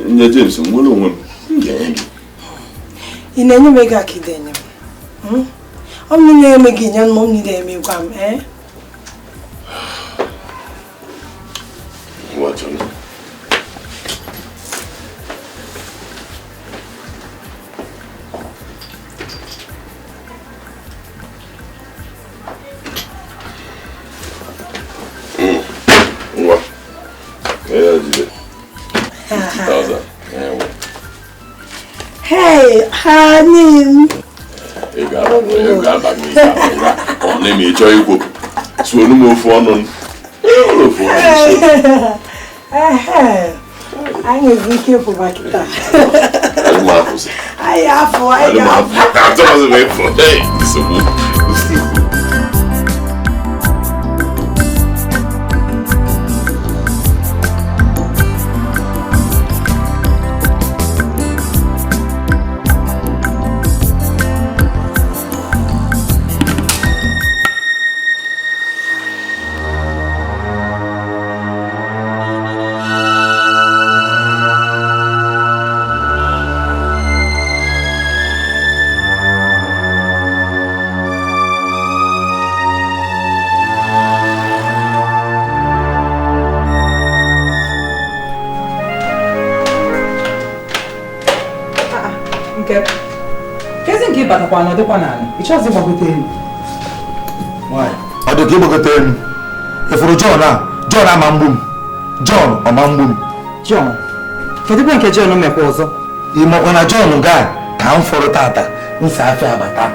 nye James, m nwere onwe m. M ga-enye gị. Ị na-enye m ego a ka ị na-enye m? Ọ bụ na ị na-enye m ego inye m, ọ bụ na ị na-eme gwa m, ee? Ngwa chọrọ. Ngwa. Ya jide. 50,000. Ewo. Hey, honey. Ego abaghị ego. Ọ na-eme ịchọ ikwu. Suonu m ofu ọnụ. Ofu ọnụ. Anyị nwere ike ịpụ ma kịta. Adị m afụsị. Anyị afụ, anyị Adị m afụ. Achọghịzị m ịpụ. Hey, nsogbu. Ọ dị ka ịgbagote elu. Ịfụrụ John a? John ama mgbu m. John ọma mgbu m. John? Kedu ebe nke John mekwa ọzọ? Ị makwa na John gaa ka m fọrọ tata nsa afịa abata.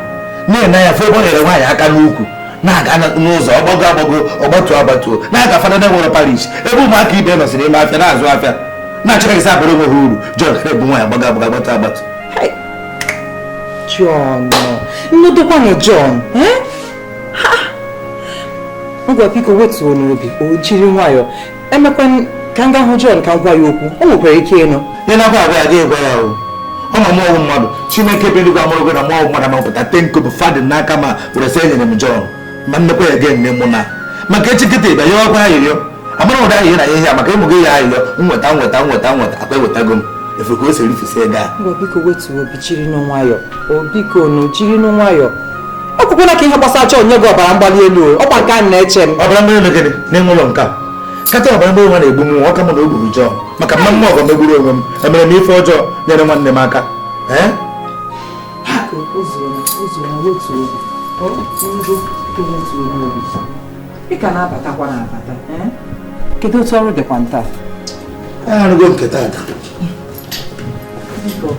Na-ene ya fụ ebe ọ nyere nwaanyị aka n'ukwu na-aga n'ụzọ ọgbago agbago ọgbatuo agbatuo na-aga fada nwere parish ebe ụmụaka ibe nọsịrị ime afịa na-azụ afịa na-achọ ka esi abụrụ onwe ha uru. John kara ebu nwaanyị agbago agbago agbatu agbatu. John, nnọdụkwanụ John, eh? Ha! Ngwa biko wetuo n'obi, o jiri nwayọọ. Emekwa ka m gaa hụ John ka m gwa ya okwu, o nwekwara ike ịnụ. Ị na-agwa agwa ya gị gwa ya o. Ọ ma mụọ mmadụ, Chineke bi eluigwe amụrụ gị na mụọ mmadụ amapụta tenko bụ fadị n'aka ma were sị enyere m John. Ma nnekwa ya gị nne mụ na. Maka echi kịta ịbịa ya ọkwa ayịrịọ. Amara ụdị ayịrịọ na ihe ya maka ịmụ gị ya ayịrịọ nweta nweta nweta nweta akwa ewetago m. Efu ka o si erifesi ego a. Ngwa biko wetuo obi jiri nụ nwayọọ. O biko nụ jiri nụ nwayọọ. Ọ kwụkwala ka ihe gbasara John nye gị ọbara mgbali elu o. Ọkwa nke a na-eche m. Ọbara mgbali elu gịnị? N'ime ụlọ nke a. Kata ọbara mgbali nwa na-egbu m nwa, ọ ka mụ na o gburu John. Maka mma mmụọ ọgọ megburu onwe m. Emere m ife ọjọọ nyere nwanne m aka. Ee? Biko, o zuola, o zuola, wetuo obi. O ngo, biko wetuo obi. Ị ka na-abatakwa na-abata. Kedu otu ọrụ dịkwa nta? Arụgo nke tata. Biko.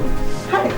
Hai.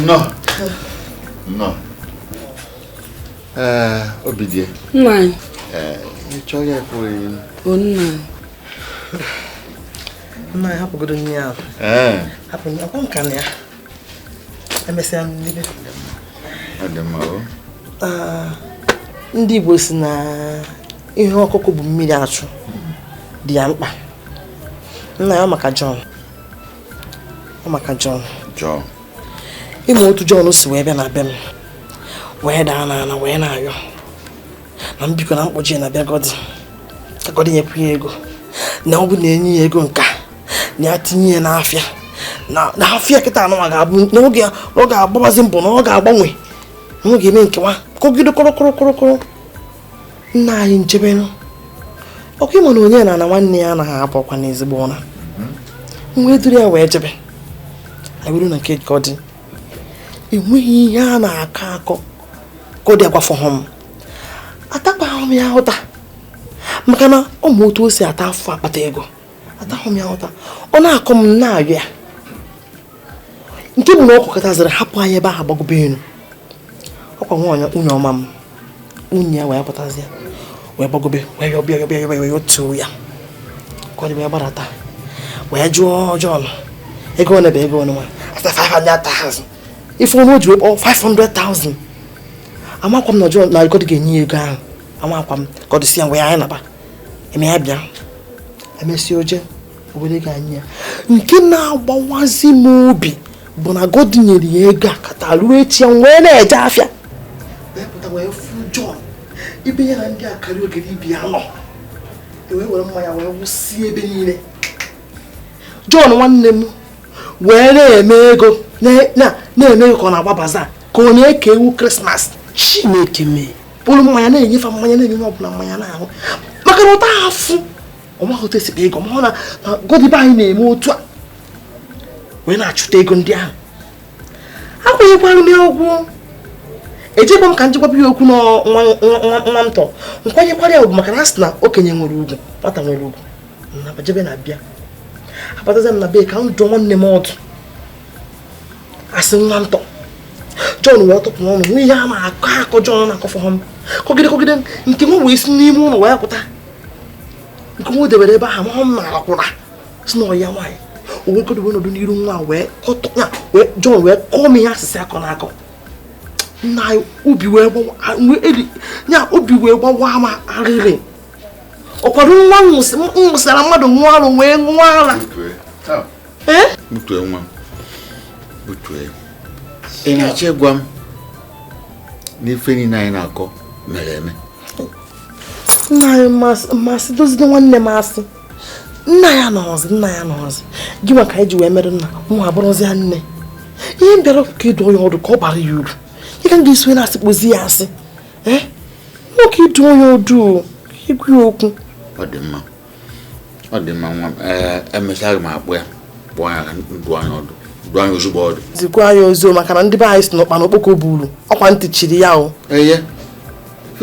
No. No. Obidie. Nine. Chọrọ ekwe. O nna. Nna hapụgodo nne ya. Hapụ akwa nka na ya. Emesịa m n'ibe. Ọ dị mma o. Ndị Igbo si na ihe ọkụkụ bụ mmiri achụ dị ya mkpa. Nna ya maka John. Ọ maka John. John. Ime otu John si wee bịa na be m wee daa n'ala wee na-ayọ na mbikọ na mkpọchi na bịa Gọdị ka Gọdị nyekwu ya ego na ọ bụ na enyi ya ego nka na ya tinye ya n'afịa na afịa kịta anụnwa ga-abụ n'oge ọ ga-agbabazi mbọ na ọ ga-agbanwe na ọ ga-eme nkewa kọgide kọrọkọrọkọrọ nna anyị nchebenụ ọkụ ịma na onye na na nwanne ya anaghị apụ ọkwa n'ezigbo ụra wee duru ya wee jebe anyị na nke Gọdị enweghị ihe a na-akọ akọ Gọdị agwafọghọ m atakwaghị m ya ụta maka na ọ ma otu o si ata afọ akpata ego atahụ m ya ụta ọ na-akọ m na-ayọ ya nke bụ na ọ kọkọtaziri hapụ anyị ebe ahụ gbagobe elu ọkwa nwunye ọma m nwunye ya wee pụtazi ya wee gbagobe wee yọbịa yọbịa yọbịa wee yọtuo ya Gọdị wee gbadata wee jụọ John ego one bụ ego one nwa asa 500,000 ife onye o ji wee kpọọ 500,000 amakwa m na John na Gọdị ga-enye ya ego ahụ amakwa m Gọdị si ya wee anyị naba eme ya bịa emesịa oje obere ga-anyị ya nke na-agbawazi m obi bụ na Gọdị nyere ya ego a kata ruo echi ya wee na-eje afịa wee pụta wee fụ John ibe ya na ndị akara ogere ibi ya nọ wee were mmanya wee wụsie ebe niile John nwanne m wee na-eme ego na-eme ego ka ọ na-agba baza ka ọ na-eke ewu Krismas Chineke mee bụrụ mmanya na-enyefe mmanya na-enye onye ọbụla mmanya na-ahụ maka na ụta afụ ọmaghị otu esi ego ma ọ na Gọdị be anyị na-eme otu a wee na-achụta ego ndị ahụ akwanyekwara m ya ụgwọ ejekwa m ka njekwaba ya okwu nwa m tọ nkwanyekwara ya ugwu maka na a sị na okenye nwere ugwu nwata nwere ugwu na jebe na bịa abataza m na be ka m dụọ nwanne m ọdụ asị nwa ntọ John wee tọpụ n'ọnụ nwe ihe a na-akọ akọ John na-akọfọ m kọgide kọgide nke nwa wee si n'ime ụlọ wee pụta nke nwa debere ebe ahụ mahụ m na akwụna si na ọya nwaanyị o wee godowe nọdụ n'iru nwa wee kọtọ ya wee John wee kọọ m ihe asịsị akọ na akọ nna obi wee gbawa ya obi wee gbawa ma arịrị ọkwado nwa nwụsịara mmadụ nwụọ arụ wee ṅụọ ara. Butue nwa m butue ị na-achọ ịgwa m n'ife niile anyị na-akọ mere eme. Nna anyị mmasị dozide nwanne m asị nna ya nọọzi nna ya nọọzi gị maka anyị ji wee mere nna nwa abụrụzi ya nne ihe m bịara ka ịdụ onye ọdụ ka ọ bara ya uru ị ka m ga-esi na-asị kpozi ya asị ee nwoke ịdụ onye ọdụ igwu ya okwu. Ọ dị mma ọ dị mma nwa m emechaa m akpụ ya kpụọ ya ndụ anyị ọdụ dụ anyị ozugbo ọdụ zikwa ya ozi maka na ndị be anyị si n'ụkpa na okpoko buru ọkwa ntị chiri ya o. Eye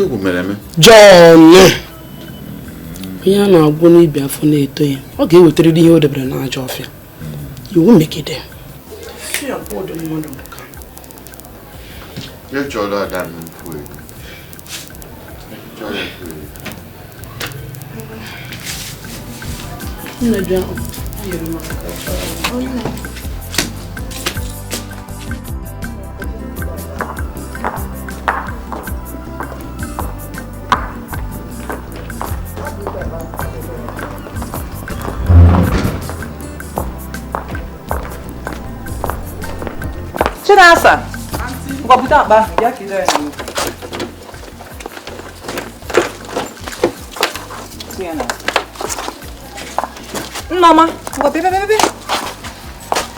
egwu mere eme. John onye a na-agwụ n'ibi afọ na-eto ya ọ ga-ewetarịrị ihe o debere n'ajọ ọfịa iwu megide. Chinasa, ngwa bute akpa bịa ka ide ya. Nneọma, ngwa bịa bịa bịa bịa.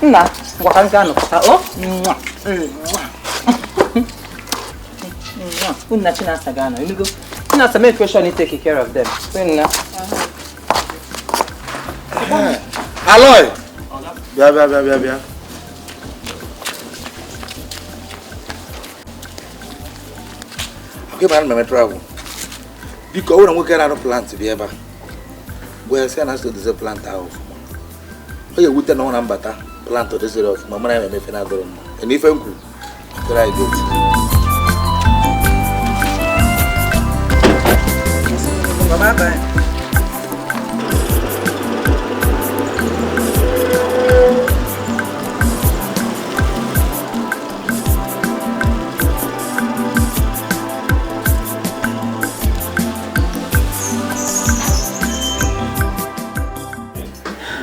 Nna, ngwa ka m gaa nọpụta. O, nwa, nwa. Nwa, unu na Chinasa ga-anọ, ịnụgo? Chinasa, make sure you take care of them. Nna. Aloy! Bịa bịa bịa bịa bịa. Akwa ịma na m travel. Biko, ọ bụrụ na nwoke na-arụ plant bịa ebe a. Gwa ya sị ya na asị dozie plant ahụ ọfụma. Ọ ga-ewute na ọ na mbata plant o doziri ọfụma mara ya ma emefe na-adọrọ mma. Na ife m kwuru, tụrụ anyị gate. Bye bye.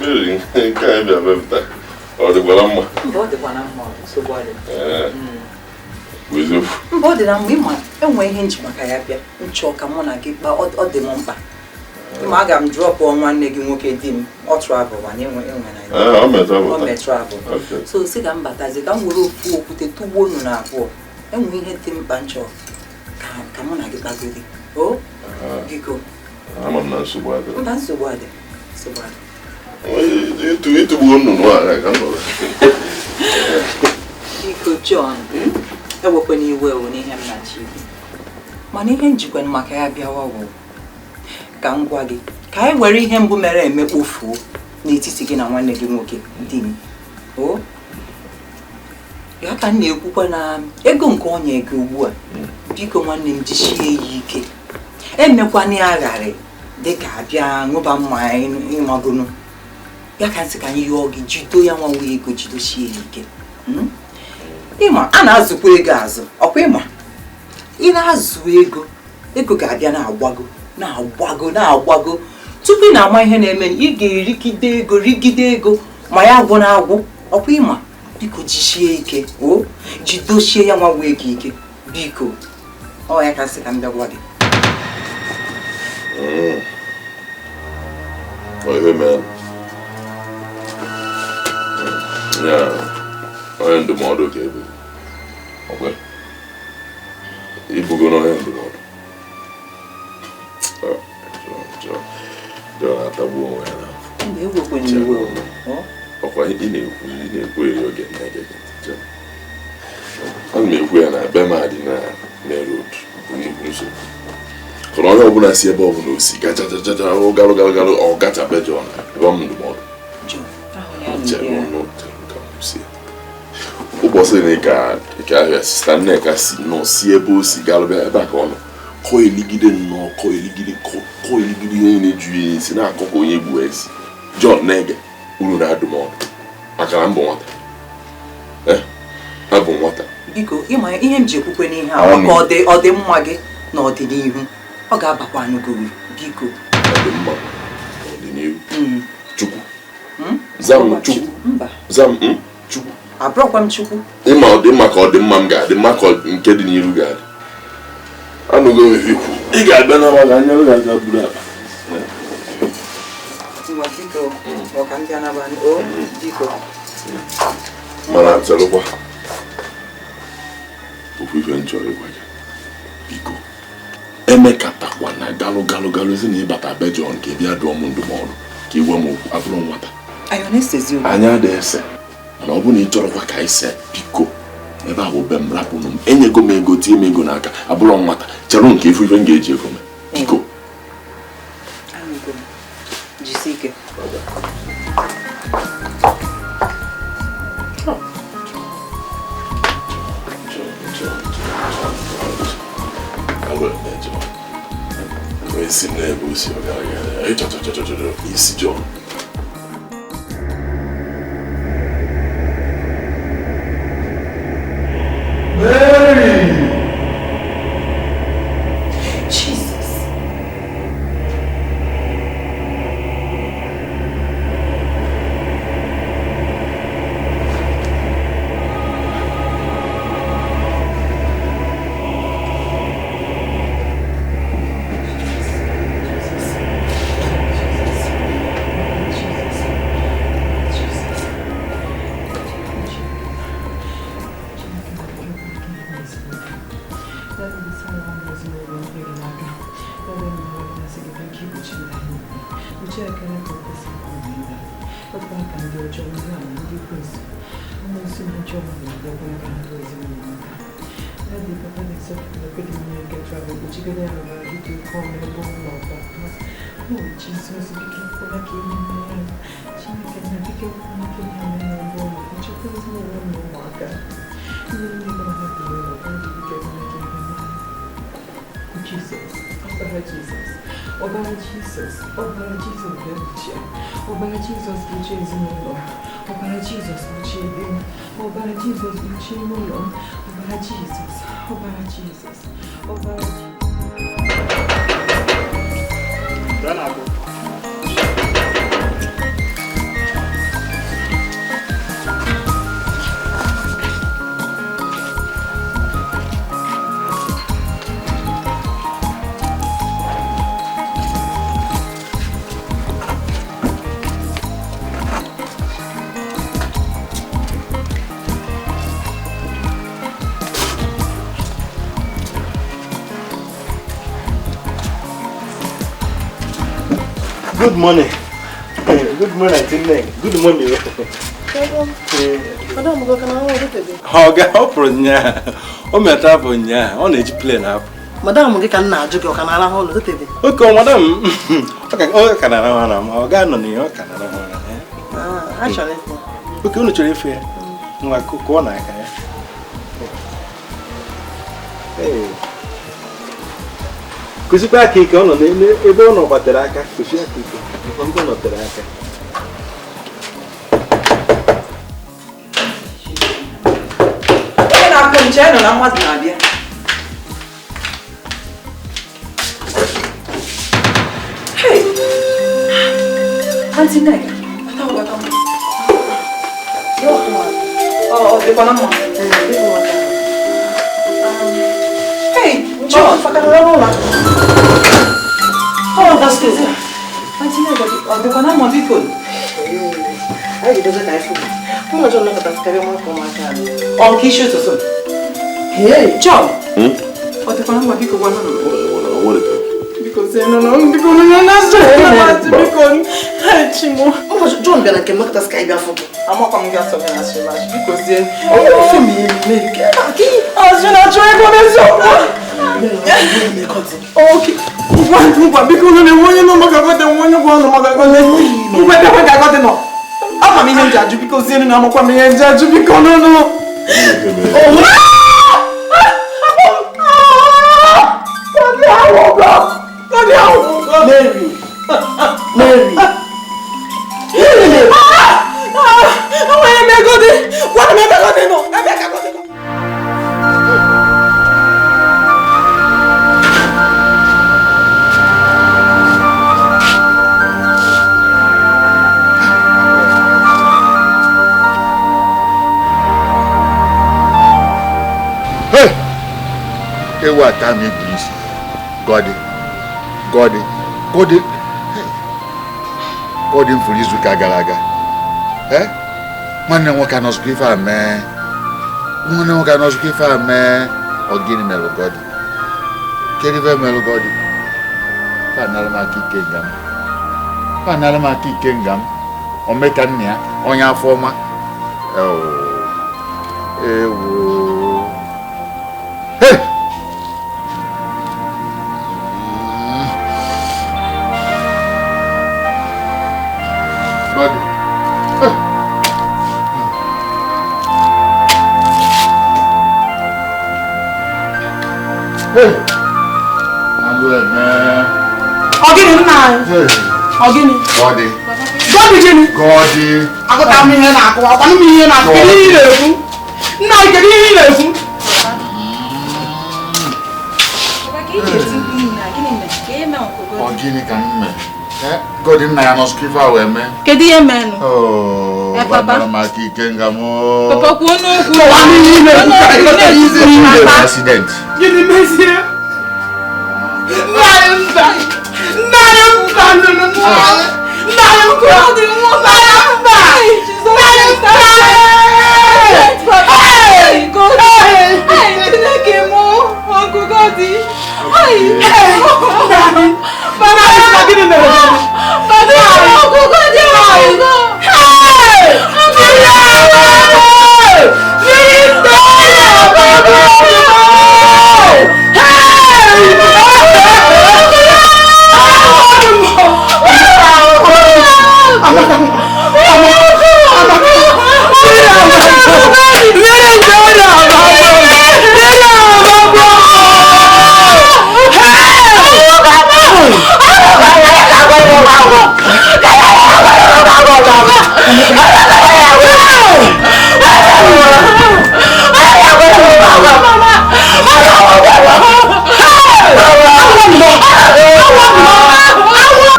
Mmiri nke anyị bịa mepụta, ọ dịkwara mma? Mba, ọ dịkwa na mma, nsogbu adịghị. Bụ eziokwu. Mba, ọ dị na mma, ịma enwe ihe nji maka ya bịa nchọ ka mụ na gị kpaa, ọ dị m mkpa. Ịma aga m drọpụ nwanne gị nwoke di m, ọ travel mana enwe enwe na Ee, ọ mee travel ọ taa. mee travel. Okay. So si ka m batazie ka m were ofu okwute tụgbuo unu na abụọ. Enwe ihe dị mkpa nchọ ka ka mụ na gị kpagodi. O biko, Ama m na nsogbu adịrọ. mba, nsogbu adị. Nsogbu adị. Ịtụgbuo nnụnụ a ka m nọrọ. Biko John, ewekwana iwe o n'ihe m na-achọ ikwu. Mana ihe njikwa maka ya bịawa bụ ka m gwa gị ka anyị were ihe mbụ mere eme kpofuo n'etiti gị na nwanne gị nwoke di m. O ya ka m na-ekwukwa na ego nke ọ nye gị ugbu a, biko nwanne m, jisie ya ike, emekwana ya agharị dịka abịa ṅụba mmanya ịmagonu ya ka nsị ka anyị yọọ gị jido ya nwa nwee ego jidosie ya ike. Ịma a na-azụkwa ego azụ, ọkwa ịma ị na-azụ ego, ego ga-abịa na-agbago na-agbago na-agbago tupu ị na-ama ihe na-eme, ị ga-erigide ego rigide ego ma ya agwụ na agwụ, ọkwa ịma. Biko jisie ike, o jidosie ya nwa nwee ego ike, biko. Ọ ya ka nsị ka m bịa gwa gị. Ọ ihe mere. Ya, onye ndụmọdụ ka ebe. Ọkwa? Ibugo na onye ndụmọdụ. Ah, John, John, John atagbuo onwe ya n'afọ. Mba, ewekwana iwe o. O? Ọkwa ị na-ekwu eri oge na-ege gị ntị, John. Ana m ekwu ya na be m adị na main road bụ nnukwu nsogbu. Kọrọ onye ọbụla si ebe ọbụla o si gachachachacha garụ garụ garụ ọ gachabe John ebe m ndụmọdụ. John, ahụ ya na Chere ụdị ya. nụ, chere ka m kwụsị. Ụbọchị na ka nke ahịa sista Nneka si nọ si ebe o si galụbịa ebe a ka ọ nọ kọọ eligide nnọọ, kọọ eligide, kọọ eligide ihe niile ju ya isi na-akọ ka onye gbuo esi. John na-ege uru na-adụ m ọdụ maka na m bụ nwata. Eh, abụ m nwata. Biko, ịma ihe m ji ekwukwe n'ihe a Ọnụ. maka ọ dị mma gị n'ọdịnihu, ọ ga-abakwa gị uru, biko. Ọ dị mma n'ọdịnihu. Chukwu. Zam Chukwu. Mba. Zam Chukwu. Abụrọkwa m Chukwu. Ịma ọ dị mma ka ọ dị mma m ga-adị mma ka nke dị n'iru ga-adị. Anụgo m ife ikwu. Ị ga-abịa na ka anya ga-aga buru akpa. Ngwa, biko, ọ ka m bịa n'abalị o, biko. Mana chelụkwa, okwu ife m chọrọ ịgwa gị, biko, emekatakwa na galụ galụ galụ si na ịbata be John ka ị bịa dụọ m ndụmọdụ ka ị gwa m okwu, abụrụ m nwata. Anyị ọ na-esezi okwu? Anyị adịghị ese, mana ọ bụrụ na ị chọrọkwa ka anyị see, biko, ebe a bụ be m, rapụnụ m. Enyego m ego, tie m ego n'aka, abụrụ m nwata. Chere nke ifu ife m ga-eji ego mee, biko. Anụgo m. Jisie ike. Alụ eme John wee si n'ebe o si ọ gara gara ịchọchọchọchọchọ isi John. Mary! Jesus. ndị ọjọọ ndị ama ndị ekwensu amoosu na ajọ mmadụ na-abịakwa ka ha lụọ ezinụlọ aka. Daddy, papa na-esepụrụ ekwe dị mmiri nke travel kpuchigide ya n'ọbara gị dị oke ọnụ ebe ọ nọ papa. Oh Jizọs, biko ekwela ka ihe mee ya. Chineke nna, biko ekwela ka ihe mee ya ebe ọ nọ. Nchekwa ezinụlọ m na ụmụaka. Ndị niile na ha bi n'ụlọ, Daddy, biko ekwela ka ihe mee ya. Jizọs, ọbara Jizọs, ọbara Jizọs, ọbara Jizọs bịa kpuchie. Ọbara Jizọs kpuchie ezinụlọ. Ọbara Jizọs kpuchie di m. Ọbara Jizọs kpuchie ime ụlọ m. Ọbara Jizọs, ọbara Jizọs, ọbara Jizọs. Good morning. Good morning, Aunty Nneka. Good morning. Ọ ga-ahapụrụ ụnyaahụ. O metara bụ ụnyaahụ. Ọ na-eji plane apụ. Madam gị ka m na-ajụ gị ọ ka na-arahụ ụlọ tebe. Oke, madam. Ọ ka na-arahụ ụra ma ọ ga-anọ n'ihe ọ ka na-arahụ ụra. Ah, achọrọ ịfụ. Oke, unu chọrọ ịfụ ya? Nwa kụọ n'aka ya. Kụzikwa aka ike ọ nọ n'ebe ọ nọ gbatere aka. Kụzie aka ike. Ebe ọ nọtere aka. Onye na-akụ nche nọ na mmadụ na-abịa. Hey! Aunty Nneka, bata bata. Ọ dịkwa na mma. Hey, John, Oh, that's good. Aunty Nneka, ọ dịkwa na mma biko. Anyị ga-edozi ka anyị fụ. Mụ na John nọkọtasịkarị ụmụaka ụmụaka. Ọ nke isi ụtụtụ. Hey, John. Ọ dịkwa na mma biko gwa nọ. Biko zie nọ biko nọ na na biko. Hey, Chimo. Ụbọchị John bịara nke m nọkọtasị ka anyị bịa fụ gị. Amakwa m gị asọ gị na asị machi biko zie. Ọ bụ ofe m ihe mere ka azụ na-achọ ego n'eziokwu. Okay. Ngwa biko nọ na-enwe onye nọ maka gote nwe onye gwa ọnụ maka gote. Ngwa ebe ka gote nọ. Ama m ihe m ji ajụ biko zie na amakwa m ihe m ji ajụ biko nọ nọ. Mary. Mary. Hey! Ewu ata m ibulisi. Gọdị. Gọdị. Gọdị. Gọdị m furu izu ụka gara aga. Eh? Nwanne m nwoke anọzikwa ife a mee. Nwanne m nwoke anọzikwa ife a mee. Ọ gịnị melụ Gọdị? Kedu ife melụ Gọdị? Fa anara m aka ike nga m. Fa anara m aka ike nga m. O meka nna ya, onye afọ ọma. Ewo. Hey! Gọdị. Hey! Hey! Alụ eme. Ọ gịnị nna anyị? Ọ gịnị? Gọdị. Gọdị gịnị? Gọdị. Agụta m ihe na-akụ, akwanụ m ihe na-akụ, kedu ihe ị na-ekwu? Nna anyị, kedu ihe ị na-ekwu? Ọ gịnị ka m mee? Gọdị nna ya nọsụkwa ife a wee mee. Kedu ihe menụ? Oh, gbadara m aka ike nga m. Papa kwuo n'okwu. Kọwaa n'ihe ị na-ekwu ka anyị ghọta ihe ị na-ekwu. Accident. Gịnị mezie? Nna anyị mba! Nna anyị mba! Nna anyị mba! Nna anyị mba! Nna anyị mba! Hey! Hey! Chineke mụ! Uncle Gọdị! Hey! Papa, gịnị mere? Papa, Uncle Gọdị! Hey! Mmiri nke ọ na-agba. Mmiri amagbo.